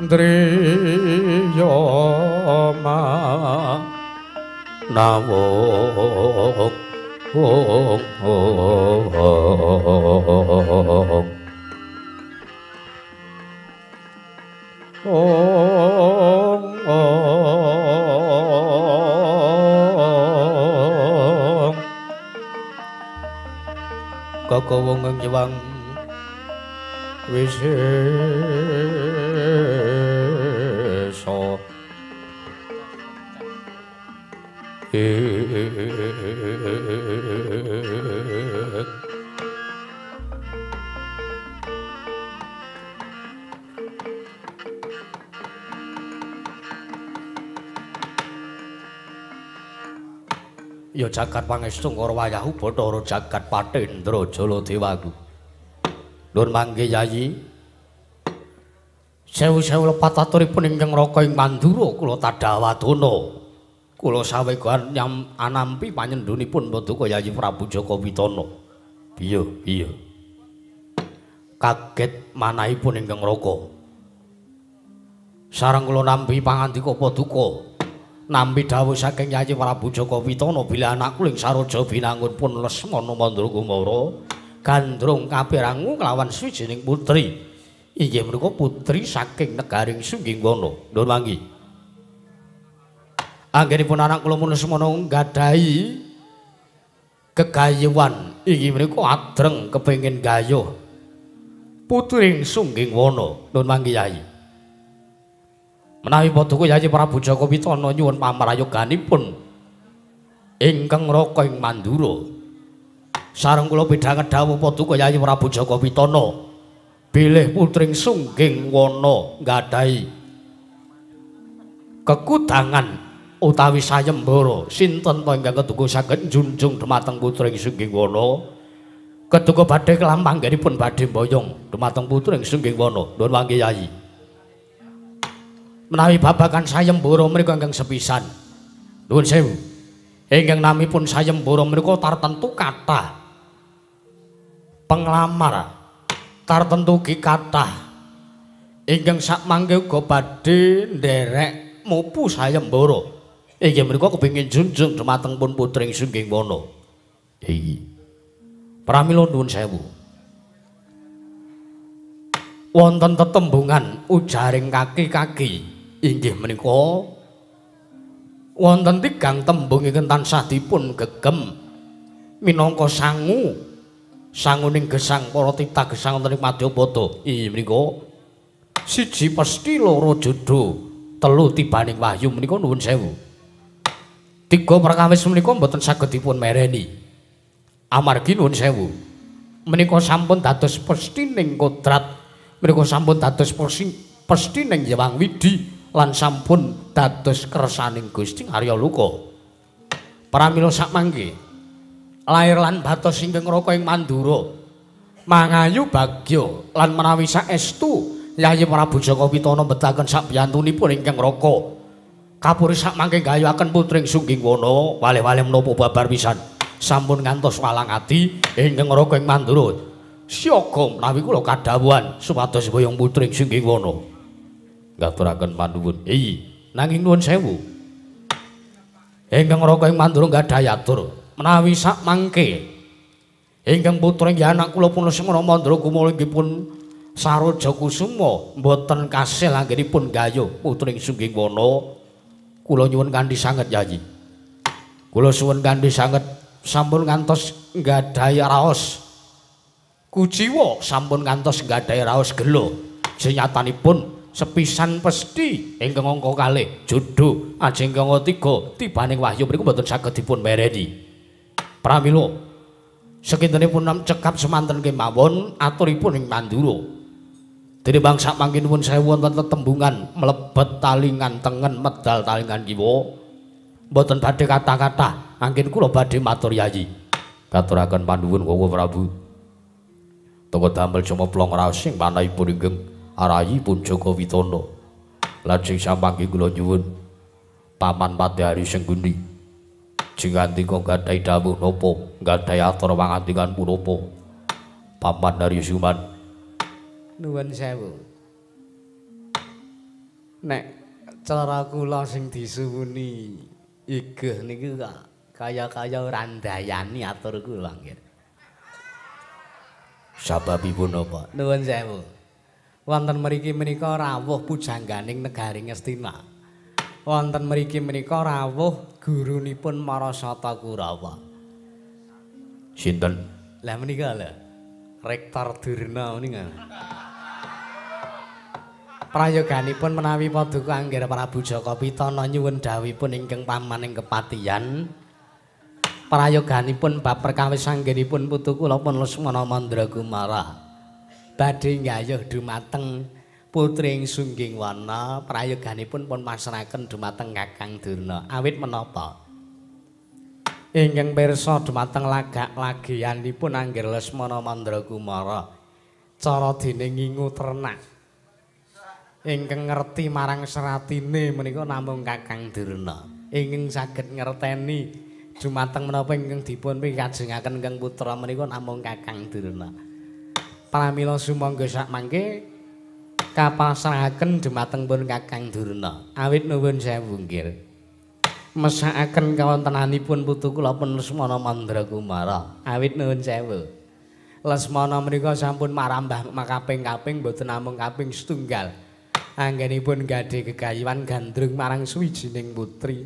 driya nawung ong ong ong kakawung ing wisesa Ya jagat pangestu karo wayahu Bathara jagat Patendra Jaladewaku. Nuwun mangke Yayi. Sewu-sewu lepat aturipun ingkang raka ing Mandura kula tadhawadana. Kula sawegan nyam anampi panyendhunipun paduka Yayi Prabu Jaka Pitana. Piye piye. Kaget manahipun ingkang raka. Sareng kula nampi pangandika paduka. Nampi dawuh saking Yayi Prabu Jaka Pitana bilih anak kula ing Saroja Binangun pun Lesmana Mandragumara gandrung kapirangu kelawan swijining putri. Inggih menika putri saking negaring Sunggingwana. Nuwun manggi. Anggenipun anak kula pun Lesmana nggadahi gegayuhan inggih menika adreng kepengin gayuh putring Sunggingwana. Nuwun manggi Yayi. Menawi paduka Yayi Prabu Jaka Pitana nyuwun pamrayoganipun ingkang raka ing Mandura. Sareng kula pidhanget dawuh paduka Yayi Prabu Jaka Pitana bilih putring Sunggingwana nggadahi kekudangan utawi sayembara sinten ta ingkang keduga saged njunjung dumateng putring Sunggingwana. Keduga badhe kelampanggenipun badhe mboyong dumateng putring Sunggingwana. Nuwun mangke Yayi. Menawi babagan sayembara menika ingkang sepisan. Nuwun sewu. Ingkang namipun sayembara menika tartentu kathah. Penglamar tartentu ugi kathah ingkang sakmangke uga badhe nderek mupu sayembara. Inggih menika kepengin junjung dumateng pun putring Sungging Wana. Iya. Pramila nuwun sewu. Wonten tetembungan ujaring kaki-kaki inggih menika wonten tigang tembung ingkang tansah dipun gegem minangka sangu sanguning gesang para titah gesang wonten ing Madyapada. Inggih menika siji pesthi, loro jodho, telu tibaning wahyu menika nuwun sewu. Tiga perkawis menika mboten saged dipun mereni. Amargi nuwun sewu. Menika sampun dados pesthi ning kodrat, menika sampun dados pesthi ning Hyang Widi lan sampun dados kersaning Gusti Arya Loka. Pramila sakmangke lair lan batos ingkang raka ing Mandura mangayu bagya lan menawi saestu Yayi Prabu Jaka Pitana mbetaken sakbiyantunipun ingkang raka kapuri sakmangke gayuhaken putring Sungging Wana waleh-waleh menapa babar pisan sampun ngantos walang ati ingkang raka ing Mandura siaga menawi kula kadhawuhan supados boyong putring Sungging Wana. Ngaturaken panuwun. Iya, nanging nuwun sewu ingkang raka ing Mandura gadhahi atur menawi sakmangke ingkang putra inggih anak kula pun Lesmana Mandra Kumala inggih pun Saroja Kusuma mboten kasil anggenipun gayuh putring Sungging Wana kula nyuwun kanthi sanget Yayi. Kula suwun kanthi sanget sampun ngantos nggadahi raos kuciwa, sampun ngantos nggadahi raos gela. Senyatanipun sepisan pesthi ingkang angka kalih jodho ajeng angka tiga tibaning wahyu mriku mboten saged dipun mereni. Pramila sekintenipun cekap semanten kemawon aturipun ing Mandura. Tinimbang sakmangke nuwun sewu wonten tetembungan mlebet talingan tengen medal talingan kiwa. Mboten badhe kathah-kathah anggen kula badhe matur Yayi. Katuraken panuwun Koko Prabu. Toko damel cumeplong raos ing manahipun ingkang arayipun Jaka Witana. Lajeng samangke kula nyuwun Paman Padhari Sengguni. Jingandika gadhahi dawuh napa, gadhahi atur pangandikan punapa? Paman Hari Suman. Nuwun sewu. Nek cara kula sing disuwuni igeh niku kaya-kaya ora ndayani atur kula nggih. Sababipun napa? Nuwun sewu. Wonten mriki menika rawuh pujangganing negari Ngastina. Wonten mriki menika rawuh gurunipun Marasata Kurawa. Sinten? Lah menika lho, Rektor Durna menika. Prayoganipun menawi paduka Angger Prabu Jaka Pitana nyuwun dawuhipun ingkang paman ing kepatihan. Prayoganipun bab perkawis anggenipun putu kula pun Lesmana Mandra Kumara badhe nggayuh dumateng putri ing Sungging Wana. Prayoganipun pun masrahaken dumateng Kakang Durna. Awit menapa ingkang pirsa dumateng lagak lagianipun Angger Lesmana Mandra Kumara cara dene ngingu ternak ingkang ngerti marang seratine menika namung Kakang Durna. Ingkang saged ngerteni dumateng menapa ingkang dipun pikajengaken ingkang putra menika namung Kakang Durna. Pramila sumangga sakmangke kapasrahaken dumateng pun Kakang Durna. Awit nuwun sewu nggih. Mesakaken kawontenanipun putu kula pun Lesmana Mandra Kumara. Awit nuwun sewu. Lesmana menika sampun marambah makaping-kaping mboten namung kaping setunggal. Anggenipun gadhe gegayuhan gandrung marang suwijining putri.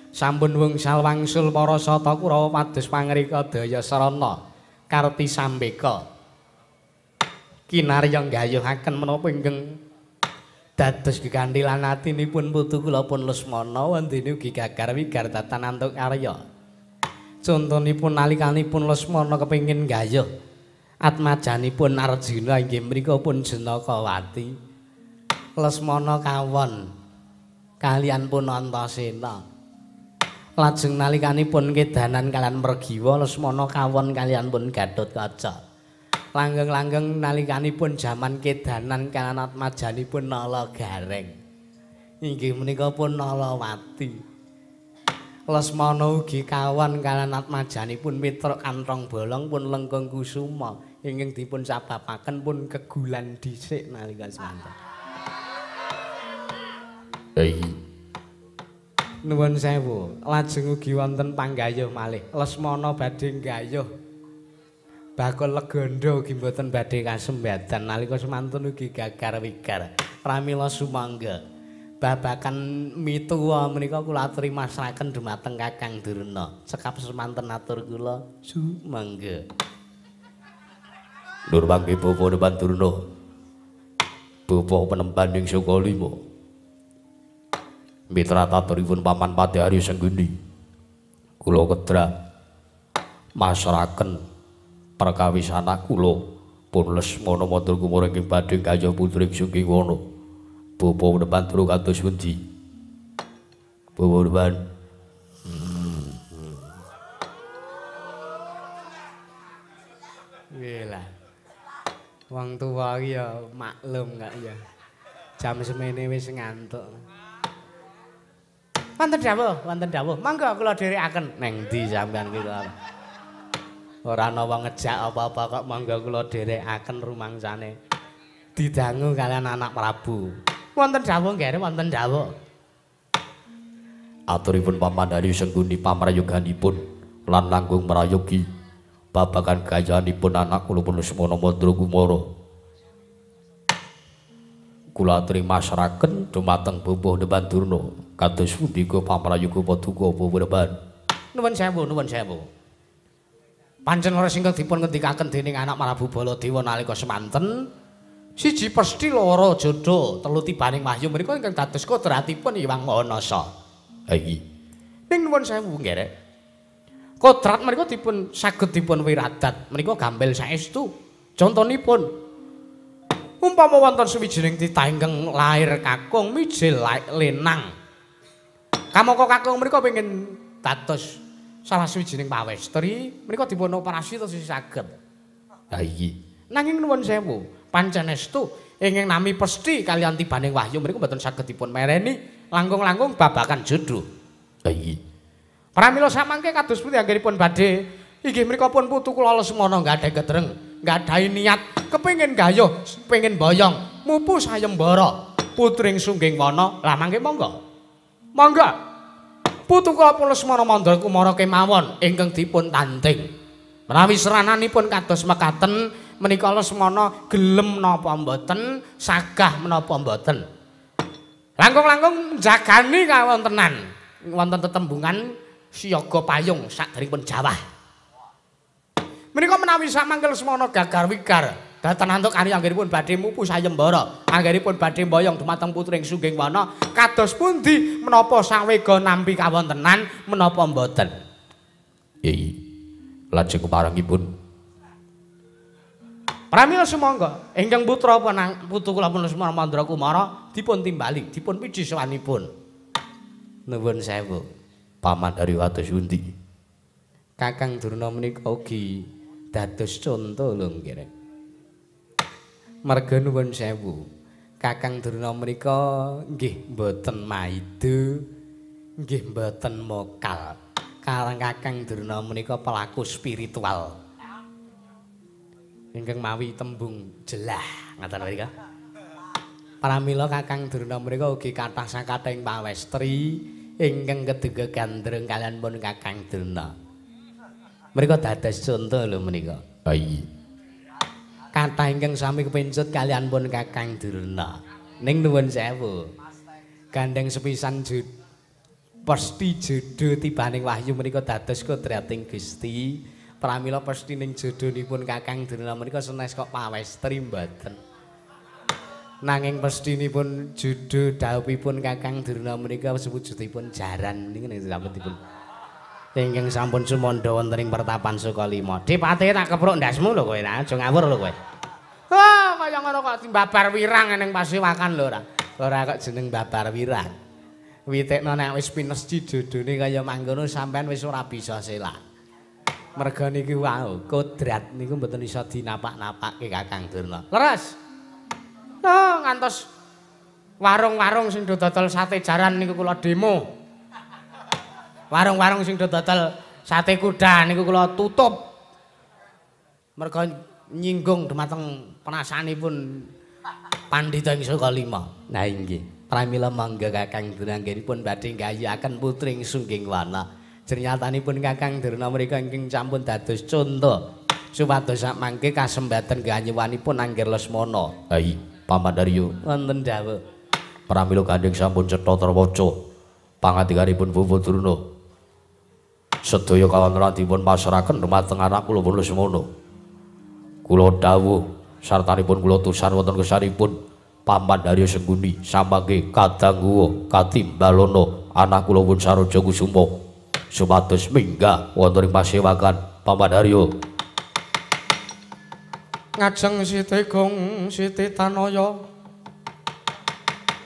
Sampun wungsal wangsul para sata Kurawa pados pangrika daya sarana Karti Sambeka. Kinarya nggayuhaken menapa ingkang dados geganthilan atinipun putu kula pun Lesmana wondene ugi gagar wigar datan antuk karya. Contonipun nalikanipun Lesmana kepengin nggayuh atmajanipun Arjuna inggih mriku pun Janakawati. Lesmana kawon kalian pun Antasena. Lajeng nalikanipun kedanan kalian Mergiwa Lesmana kawon kalian pun Gatotkaca. Langgeng-langgeng nalikanipun jaman kedanan kalian atmajanipun Nala Gareng. Inggih menika pun Nalawati. Lesmana ugi kawan kaliyan atmajanipun mitruk kanthong bolong pun lengkung kusuma ingkang dipun sababaken pun kegulan dhisik nalika semanten. Nuwun sewu, lajeng ugi wonten panggayuh malih. Lesmana badhe nggayuh bakul legandha ugi mboten badhe kasembadan nalika semanten ugi gagar wigar. Pramila sumangga babakan mituwa menika kula aturi masraken dumateng Kakang Durna. Cekap semanten atur kula sumangga. Nur mangke bapa Depan Durna. Bapa penemban ing Sukalima. Mitra taturipun Paman Padahari Sengguni. Kula kedra masraken perkawis anak kula pun Lesmana Mandra Kumara ingkang badhe gayuh putri Sungking Wana. Bapa Depan Durna kados pundi? Bapa Depan. Nggih lah. Wong tuwa iki ya maklum kak ya. Jam semene wis ngantuk. Wonten dawuh, wonten dawuh. Monggo kula dherekaken. Neng ndi sampean ki kok? Ora ana wong ngejak apa-apa kok monggo kula dherekaken rumangsane. Didangu kalian anak Prabu. Wonten dawuh nggih, wonten dawuh. Aturipun Paman Hari Sengguni pamrayoganipun lan langkung mrayogi babagan gayanipun anak kula pun Lesmana Mandra Kumara. Kula aturi masraken dumateng Bapa Depan Durna kados pundi pamrayoga paduka Bapa Depan. Nuwun sewu, nuwun sewu. Pancen ora ingkang dipun ngendikaken dening anak Prabu Baladewa nalika semanten siji pesthi loro jodho telu tibaning wahyu menika ingkang dados kodratipun Hyang Maha Nasa. Ha iki. Ning nuwun sewu nggih rek. Kodrat menika dipun saged dipun wiradat menika gampil saestu. Contonipun umpama wonten sawijining titah ingkang lair kakung mijil lenang. Kamangka kakung menika pengin dados salah sawijining pawestri menika dipun operasi terus saged. Ha iki. Nanging nuwun sewu, pancen estu ingkang nami pesthi kaliyan tibaning wahyu menika mboten saged dipun mereni langkung-langkung babakan jodho. Ha iki. Pramila samangke kados pundi anggenipun badhe inggih menika pun putu kula Lesmana nggadahi ketreng, nggadahi niat kepengin gayuh, pengin boyong, mupu sayembara putring Sungging Wana. Lah mangke monggo. Monggo. Putu kula pun Lesmana Mandra Kumara kemawon ingkang dipun tanding. Menawi serananipun kados mekaten menika Lesmana gelem napa mboten, sagah menapa mboten. Langkung-langkung njagani kawontenan wonten tetembungan siaga payung sakderengipun jawah. Menika menawi samangke Lesmana gagar wigar dhateng antuk kari anggenipun badhe mupu sayembara, anggenipun badhe mboyong dumateng putring Sungging Wana, kados pundi menapa sawega nampi kawontenan menapa mboten? Iya. Lajeng keparengipun pramila sumangga ingkang putra putu kula pun Lesmana Mandra Kumara dipun timbali, dipun piji sowanipun. Nuwun sewu. Paman dari kados pundi? Kakang Durna menika ugi dados conto lho nggih. Marga nuwun sewu. Kakang Durna menika nggih mboten maido, nggih mboten mokal. Karang Kakang Durna menika pelaku spiritual. Ingkang mawi tembung jelah ngaten mrika. Pramila Kakang Durna menika ugi kathah sakathahing pawestri ingkang keduga gandrung kaliyan pun Kakang Durna. Menika dados conto lho menika. Ha iya. Kathah ingkang sami kepencut kaliyan pun Kakang Durna. Ning nuwun sewu. Gandeng sepisan pesthi jodho tibaning wahyu menika dados kodrating Gusti. Pramila pesthi ning jodhonipun Kakang Durna menika senes kok pawestri mboten. Nanging pesthinipun jodho dhawuhipun Kakang Durna menika sewujudipun jaran niku ning sampun ingkang sampun sumandha wonten ing pertapan Sukalima. Dipate tak kepruk ndasmu lho kowe, aja ngawur lho kowe. Wah, kaya ngono kok babar wirang ning pasewakan lho ora. Ora kok jeneng babar wirang. Witekno nek wis pinesji jodhone kaya mangkono sampean wis ora bisa selak. Merga niki wau kodrat niku mboten iso dinapak-napake Kakang Durna. Leres. Oh, ngantos warung-warung sing do dodol sate jaran niku kula demo. Warung-warung sing do dodol sate kuda niku kula tutup. Merga nyinggung dumateng perasaanipun pandhita ing Saka Lima. Nah inggih. Pramila mangga Kakang Durna anggenipun badhe nggayuhaken putri ing Sungging Wana. Jernyatanipun Kakang Durna mriku ingkang sampun dados conto supados sakmangke kasembaten ganyuwanipun Angger Lesmana. Hai, Paman Daryo. Wonten dawuh. Pramila gandheng sampun cetha terwaca pangandikanipun Bapak Durna. Sedaya kawontenan dipun pasrahaken dumateng anak kula pun Lesmana. Kula dawuh sartanipun kula tusan wonten kesanipun Paman Daryo Sengkuni samangke kadangguwa katimbalana anak kula pun Saroja Kusuma supados minggah wonten ing pasewakan Paman Daryo. Ngajeng Siti Gung Siti Tanaya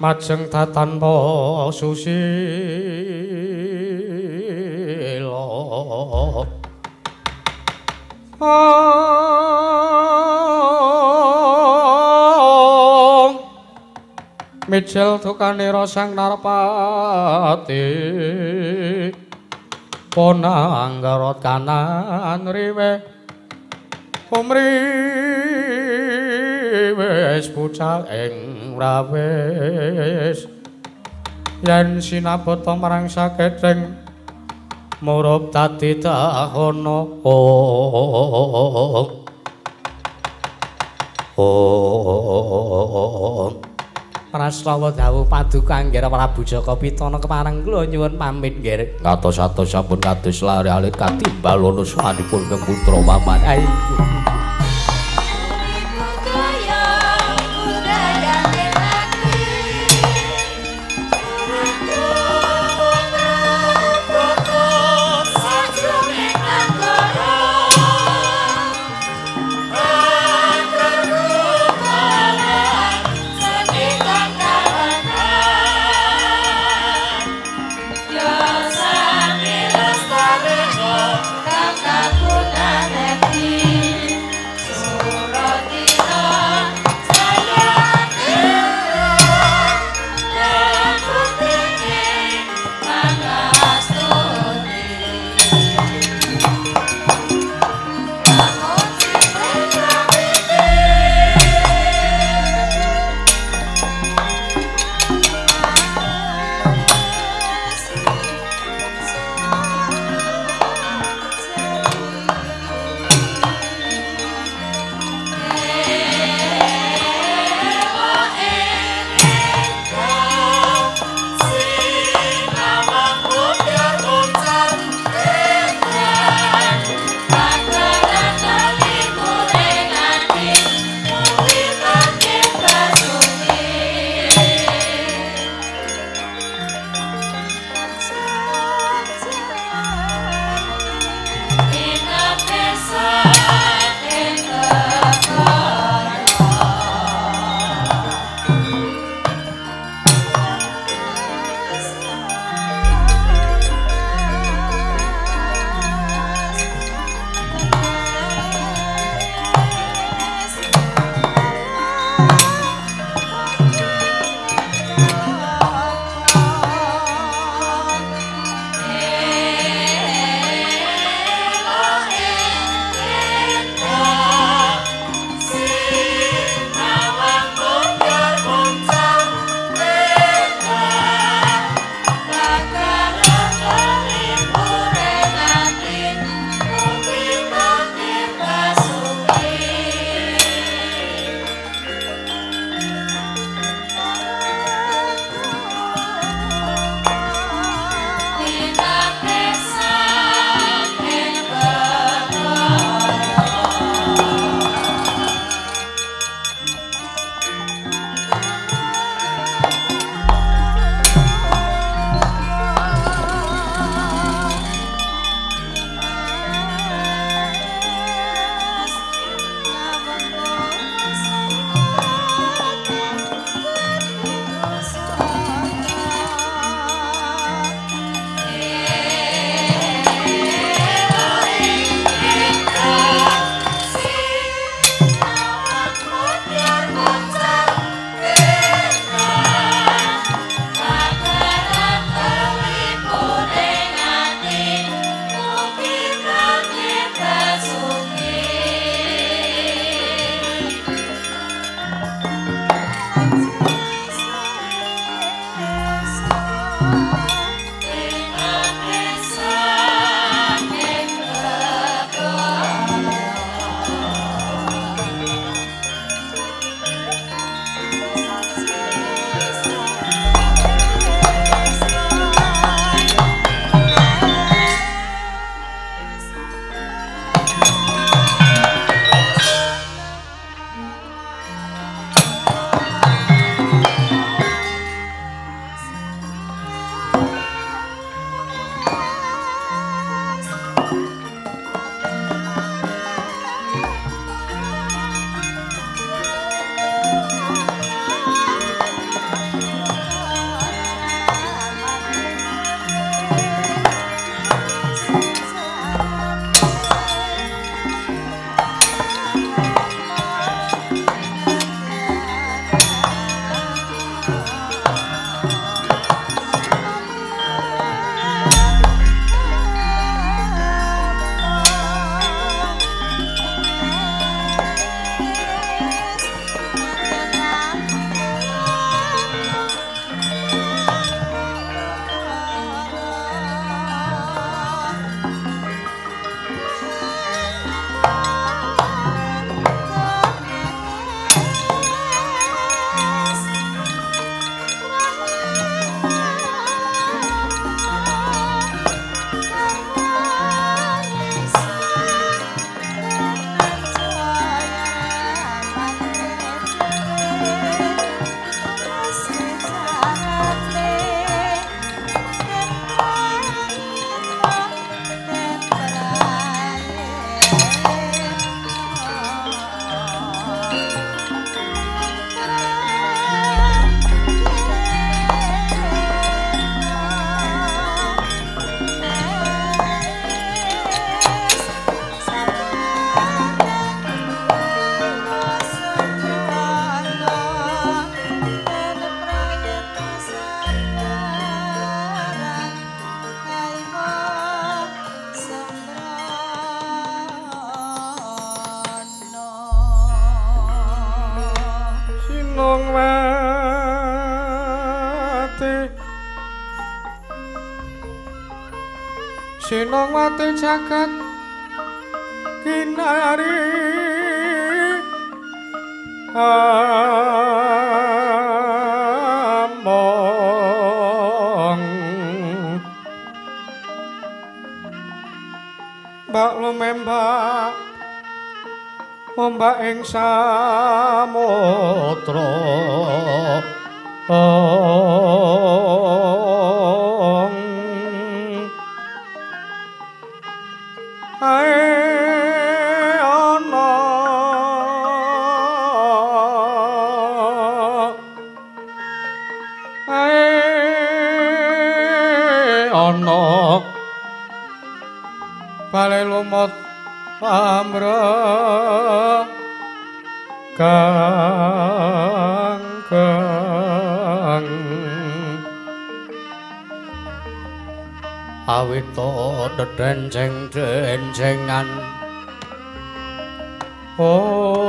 majeng tatanpa susila. Mijil dukanira sang Narpati ponanggarot kanan riwe umriwis bucal ing rawis yen sinabata marang saketheng murup dadi dahana. Prastawa dawuh paduka Anggara Prabu Jaka Pitana kepareng kula nyuwun pamit nggih. Ngatos-atos sampun kados lare alit katimbalana swanipun putra Paman. Kakak pun aneh. Sinongwati jagat kinari among mbak lumembak ombak ing samudra. Ae ana ae ana bale lumut pamre kang kang awita dedenceng-dencengan ong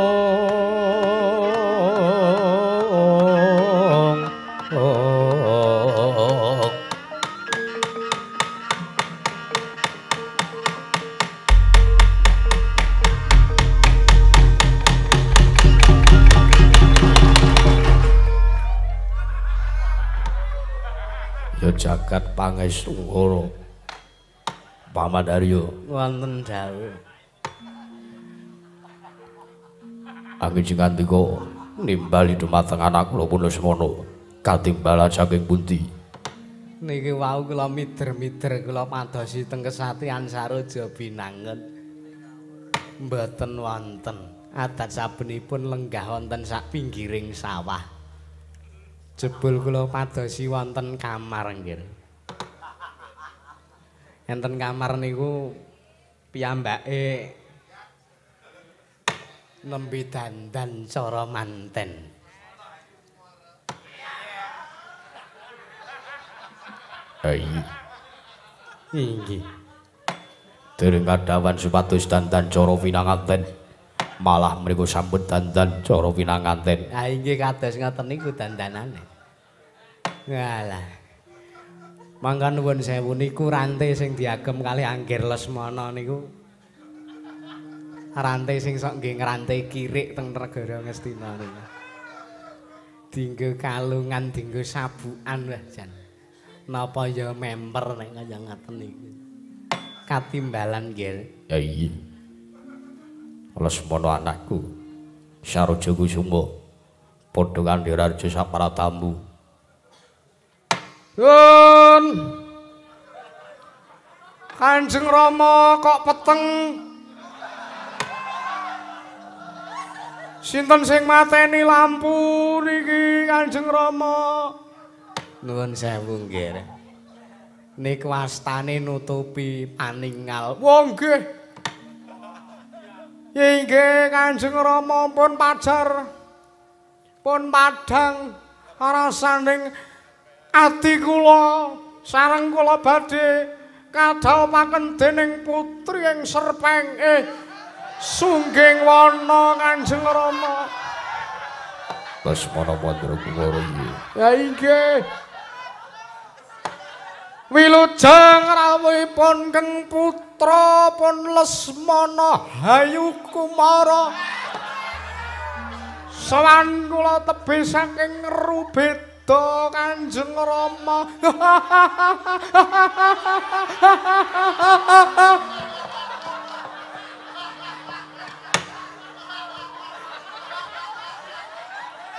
ong. Ya jagat pangestungkara Paman Aryo wonten dawuh. Angin sing ngandika nimbali dumateng anak kula pun Lesmana katimbalan saking pundi? Niki wau kula mider-mider kula padosi teng Kesatian Saroja Binangun. Mboten wonten. Adat sabenipun lenggah wonten sak pinggiring sawah. Jebul kula padosi wonten kamar nggih. Enten kamar niku piyambake nembe dandan cara manten. Ayi. Inggih. Dereng kadawan supados dandan cara pinanganten. Malah mriku sampun dandan cara pinanganten. Ha inggih kados ngoten niku dandanane. Walah. Mangka nuwun sewu niku rante sing diagem kalih Anggir Lesmana niku rante sing sok nggih ngrante kirik teng negara Ngastina niku. Dinggo kalungan, dinggo sabukan wah jan. Napa ya memper nek kaya ngaten niku. Katimbalan nggih. Ya iya. Lesmana anakku Saroja Kusuma padha kandhira reja sapratamu. Yun Kanjeng Rama kok peteng. Sinten sing mateni lampu niki Kanjeng Rama? Nuwun sewu nggih. Niku astane nutupi paningal. Wah nggih. Inggih Kanjeng Rama pun pajar. Pun padhang rasaning ati kula sareng kula badhe kadhawuhaken dening putri ing Serpeng Sungging Wana Kanjeng Rama. Lesmana Mandrakumara iki. Ya inggih. Wilujeng rawuhipun Keng Putra pun Lesmana Hayu Kumara. Sowan kula tebih saking Rubeda Kanjeng Rama.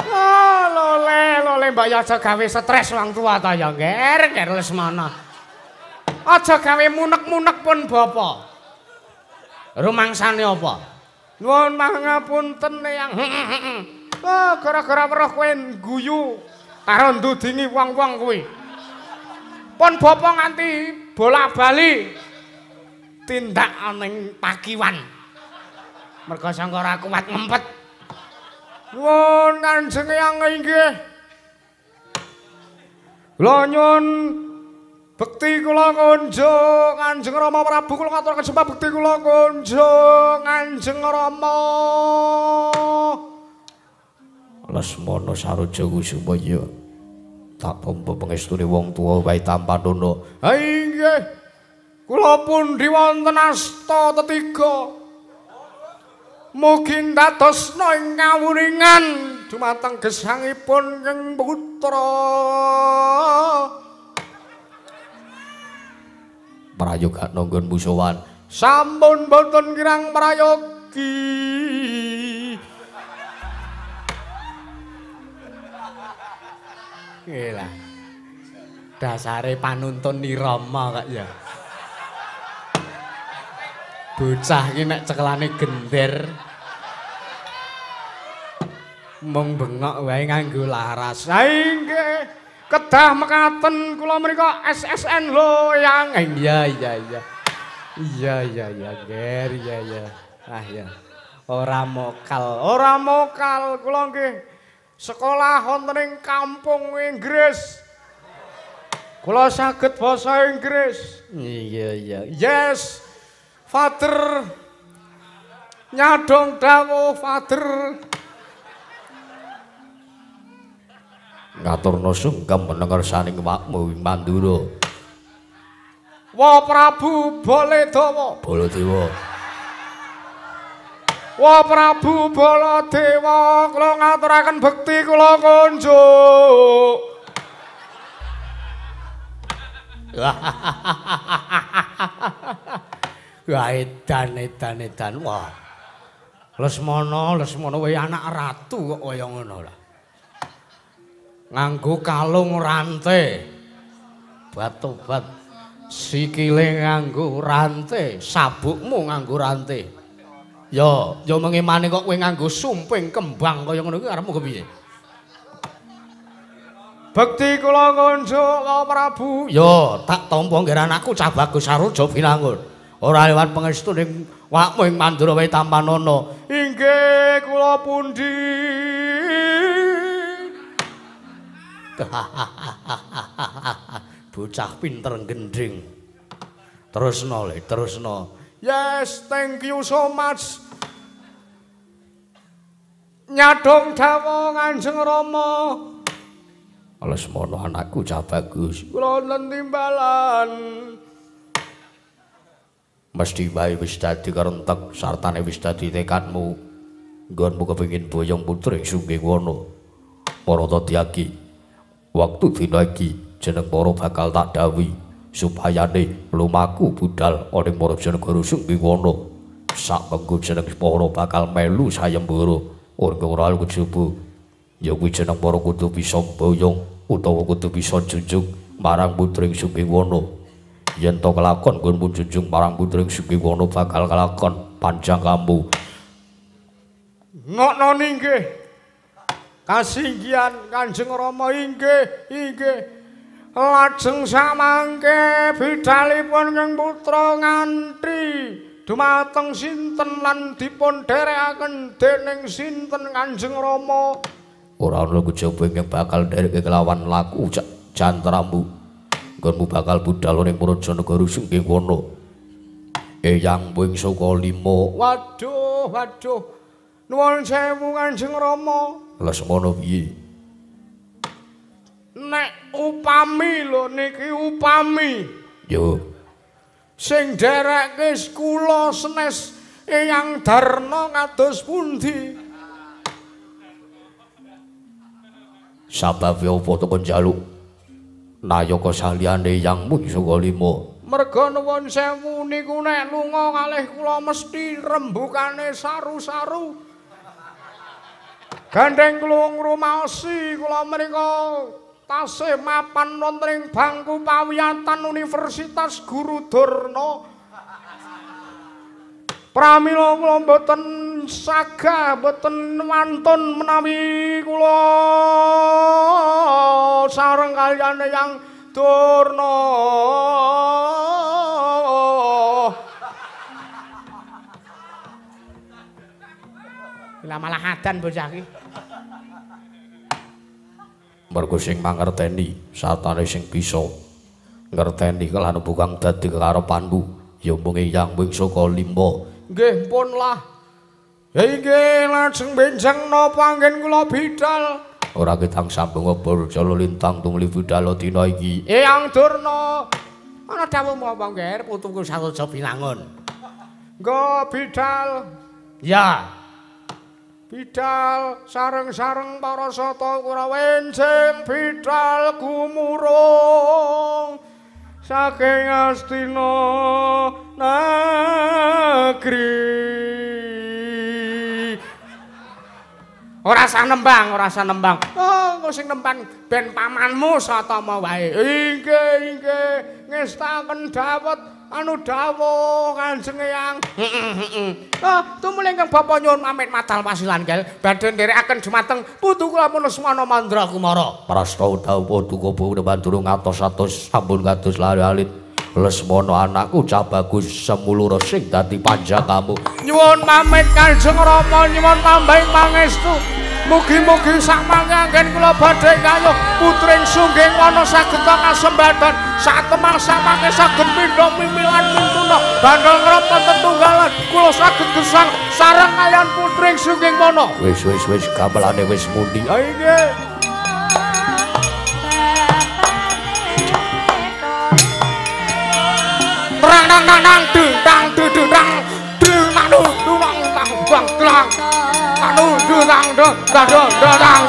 Oh, lole, lole mbak ya aja gawe stres wong tua ta ya, nger, nger Lesmana. Aja gawe munek-munek pun bapa. Rumangsane apa? Nuwun pangapunten Eyang. Oh, gara-gara weruh kowe guyu karo ndudingi wong-wong kuwi. Pun bapa nganti bola-bali tindak ning pakiwan. Merga sangka ora kuat ngempet. Nuwun Kanjeng Eyang inggih. Kula nyuwun bekti kula kunjung Kanjeng Rama Prabu, kula ngaturaken sembah bekti kula kunjung Kanjeng Rama. Lesmana Saroja Kusuma ya tak tampa pangestune wong tuwa wae tampanana. Ha inggih. Kula pundi wonten asta tetiga. Mugi ndadosna ing kawuningan dumateng gesangipun Keng Putra. Prayoga nanggon musuhan. Sampun boten kirang prayogi. Nggih. Dasare panuntun nirama kok ya. Bocah iki nek cekelane gender mung bengok wae nganggo laras. Ha inggih, kedah mekaten kula mriku SSN lho Yang. Iya iya iya. Iya iya iya, Ger, iya iya. Ah ya. Ora mokal, ora mokal kula nggih. Sekolah wonten ing kampung Inggris. Kula saged basa Inggris. Iya iya. Yes. Father. Nyadong dawuh Father. Ngaturna sungkem menengar saning wakmu ing Mandura. Wa Prabu Baladewa. Baladewa. Wa Prabu Baladewa, kula ngaturaken bekti kula kunjuk. Wah edan edan edan. Wah. Lesmana, Lesmana wae anak ratu kok kaya ngono lah. Nganggo kalung rante. Batobat sikile nganggo rante, sabukmu nganggo rante. Ya, ya mengemane kok kowe nganggo sumping kembang kaya ngono kuwi arepmu kepiye? Bekti kula kunjuk Wa Prabu. Ya, tak tampa nggih anakku cah bagus Saroja Binangun. Ora lewat pangestu ning wakmu ing Mandura wae tampanana. Inggih kula pundi. Bocah pinter gending. Terusno le, terusno. Yes, thank you so much. Nyadong dawuh Kanjeng Rama. Lesmana anakku cah bagus. Kula wonten timbalan. Mesti wae wis dadi kerentek sartane wis dadi tekadmu. Nggonmu kepengin boyong putri Sungging Wana. Para Tyagi, waktu dina iki jeneng para bakal tak dawuhi supayane lumaku budal ana ing Marajanegara Sungging Wana. Sak mengko jeneng para bakal melu sayembara ora ora kejaba. Ya kuwi jeneng para kudu bisa boyong utawa kudu bisa junjung marang putri Sungging Wana. Yen to kelakon nggonmu junjung marang putring Sugihwana bakal kelakon panjang kamu. Ngono inggih. Kasinggihan Kanjeng Rama inggih, inggih. Lajeng samangke bidalipun ing putra nganti dumateng sinten lan dipun dherekaken dening sinten Kanjeng Rama? Ora ana kejaba ingkang bakal ndereke kelawan laku jantramu. Nggonmu bakal budal ning Prajanegara Sugihwana. Eyang wing saka 5. Waduh, waduh. Nuwun sewu Kanjeng Rama. Lesmana piye? Nek upami lho niki upami. Yo. Sing nderekke kula senes Eyang Darna kados pundi? Sababe apa to kon njaluk nayaka saliyane Eyang mung saka 5? Merga nuwun sewu niku nek lunga kalih kula mesti rembukane saru-saru. Gandeng kula ngrumaosi kula menika tasih mapan wonten ing bangku pawiyatan Universitas Guru Durna. Pramila kula mboten sagah, mboten wantun menawi kula sareng kaliyan Eyang Durna. Lah malah adan bocah iki. Mergo sing mangerteni satane sing bisa ngerteni kelan bukang dadi kekarepanmu ya mung Eyang wing saka 5. Nggih pun lah. Ya inggih lajeng benjang napa anggen kula bidal. Ora ketang sambung obor jala lintang tumuli budal dina iki. Eyang Durna. Ana dawuh apa nggih putuku Saroja Binangun. Nggo bidal. Ya. Bidal sareng-sareng para sata Kurawa enjing bidal gumurung saking Astina negeri. Ora usah nembang, ora usah nembang. Oh, engko sing nembang ben pamanmu Satama wae. Inggih, inggih, ngestaken dawet anu dawuh Kanjeng Eyang. Heeh, heeh. Tumuli ingkang bapa nyuwun pamit madal pasilan gel badhe nderekaken dumateng putu kula Lesmana Mandra Kumara. Prasta dawuh duka bandurung atos-atos sampun kados lari alit. Lesmana anakku cah bagus semulura sing dadi panjakamu. Nyuwun pamit Kanjeng Rama, nyuwun tambahing pangestu. Mugi-mugi sakmangke anggen kula badhe kayuh putring Sungging Wana saged kasembadan satemah samangke saged pindha mimilan mintuna bandel ngrepet tetunggalan kula saged gesang sareng kaliyan putring Sungging Wana. Wis wis wis gamelane wis muni. Inggih. Nang nang nang nang dung dang dung dung dang dung nang dung dung nang nang bang dang anu dung dang dung dang dung dang.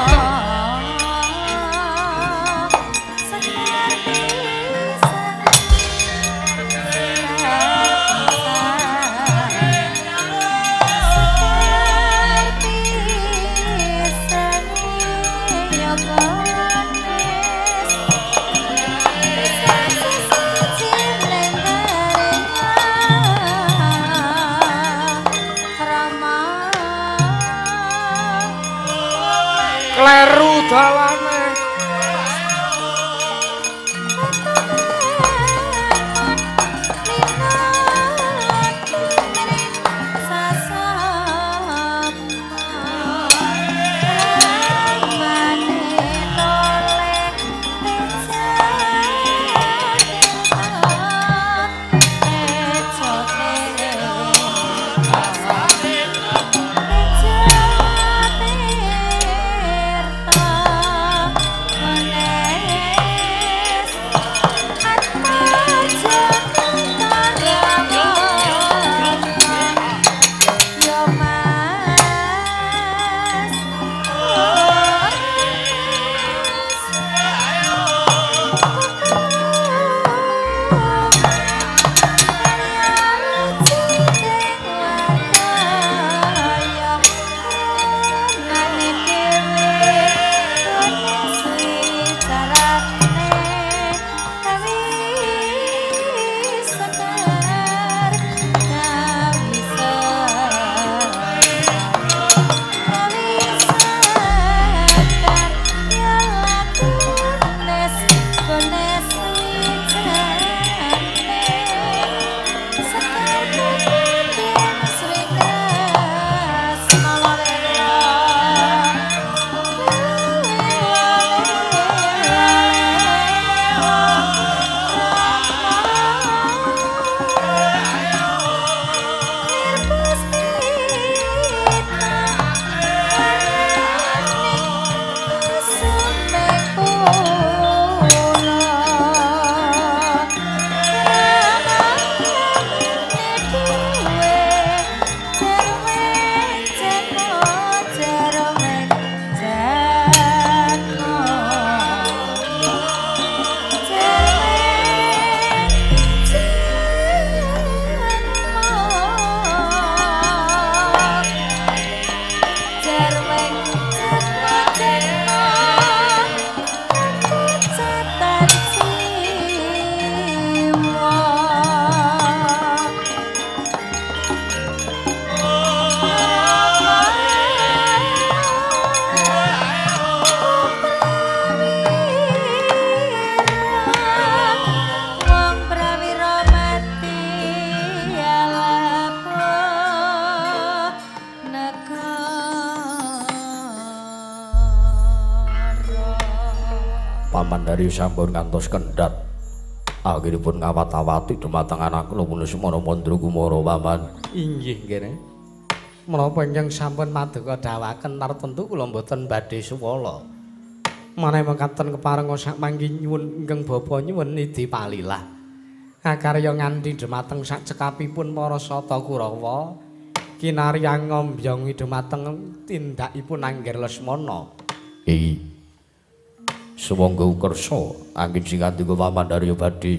Kleru dalane. Paman dari sampun ngantos kendhat. Akhiripun ngawat-awati dumateng anak kula Lesmana Mandra Kumara paman. Inggih nggih. Menapa ingkang sampun paduka dawuhaken tartemtu kula mboten badhe suwala. Menawi mekaten keparenga sak mangke nyuwun ingkang bapa nyuwun nidhi palilah. Akarya nganti dumateng sak cekapipun para Sata Kurawa kinarya ngombyongi dumateng tindakipun Angger Lesmana. Iki sumangga kersa anggen sing ngandika Paman Darya badhe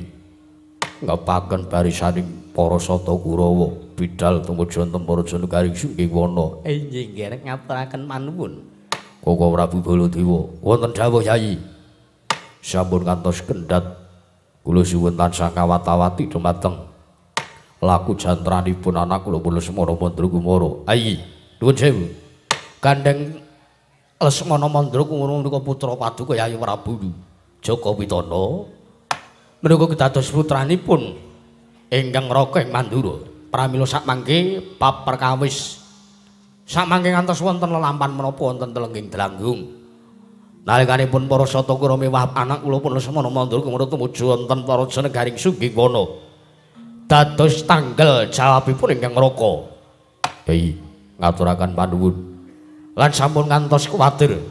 ngepaken barisaning para Sata Kurawa bidal tumuju wonten para Garing Sunggiwana. Inggih nggih ngaturaken panuwun. Koko Prabu Baladewa wonten dawuh Yayi. Sampun ngantos kendhat kula suwun tansah ngawat-awati dumateng laku jantranipun anak kula Lesmana Mandra Kumara. Ayi, nuwun sewu. Gandeng Lesmana Mandra Kumara menika putra paduka Yayi Prabu Jaka Witana. Menika kedados putranipun ingkang raka ing Mandura. Pramila sakmangke bab perkawis sakmangke ngantos wonten lelampan menapa wonten telengging Dlanggung. Nalikanipun para Sata Kurawa mewah anak kula pun Lesmana Mandra Kumara tumuju wonten Paraja Negaring Sunggiwana. Dados tanggal jawabipun ingkang raka. Yai ngaturaken panuwun. Lan sampun ngantos kuwatir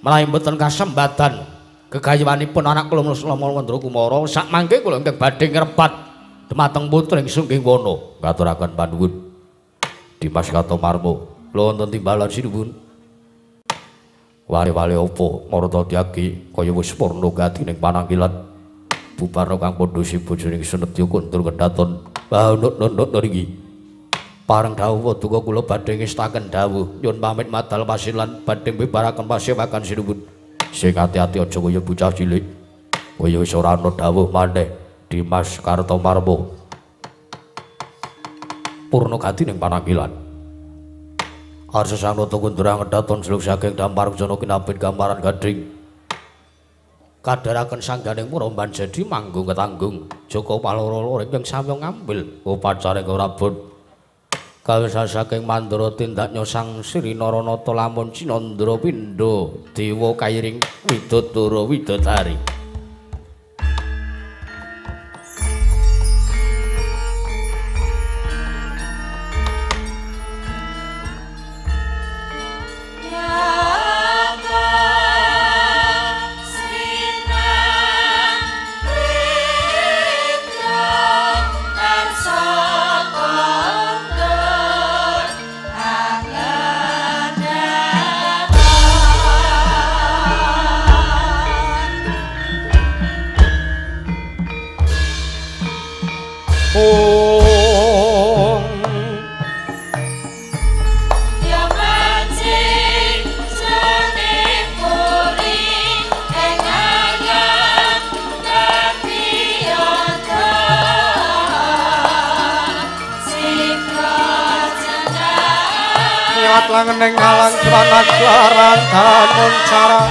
menawi mboten kasembadan gegayuhanipun anak kula Lesmana Mandra Kumara sakmangke kula ingkang badhe ngrebat dumateng putra ing Sunggiwana. Ngaturaken panuwun. Dimas Kartomarmo, kula wonten timbalan sinuwun. Wale-wale apa marata tyagi kaya wis purna gati ning panangkilan. Bubarna kang padha sibojone Senedya kundur kedaton. Nut niki. Pareng dawuh paduka kula badhe ngestaken dawuh nyuwun pamit madal pasilan badhe mbibaraken pasewakan sinuwun. Sing ati-ati aja kaya bocah cilik. Kaya wis ora ana dawuh maneh Dimas Kartomarmo. Purna gati ning panangkilan. Arsa sang nata kundra ngedaton seluk saking dampar jana kinabit gambaran gading. Kadharaken sangganing puromban jadi manggung ketanggung. Jaka paloro ingkang samya ngambil upacare Rabun. Kawisa saking Mandura tindak nyosang Sri Naranata lamun Cinandra pindha dewa kairing widodara widodari. Langeneng alang swanagaran danmun cara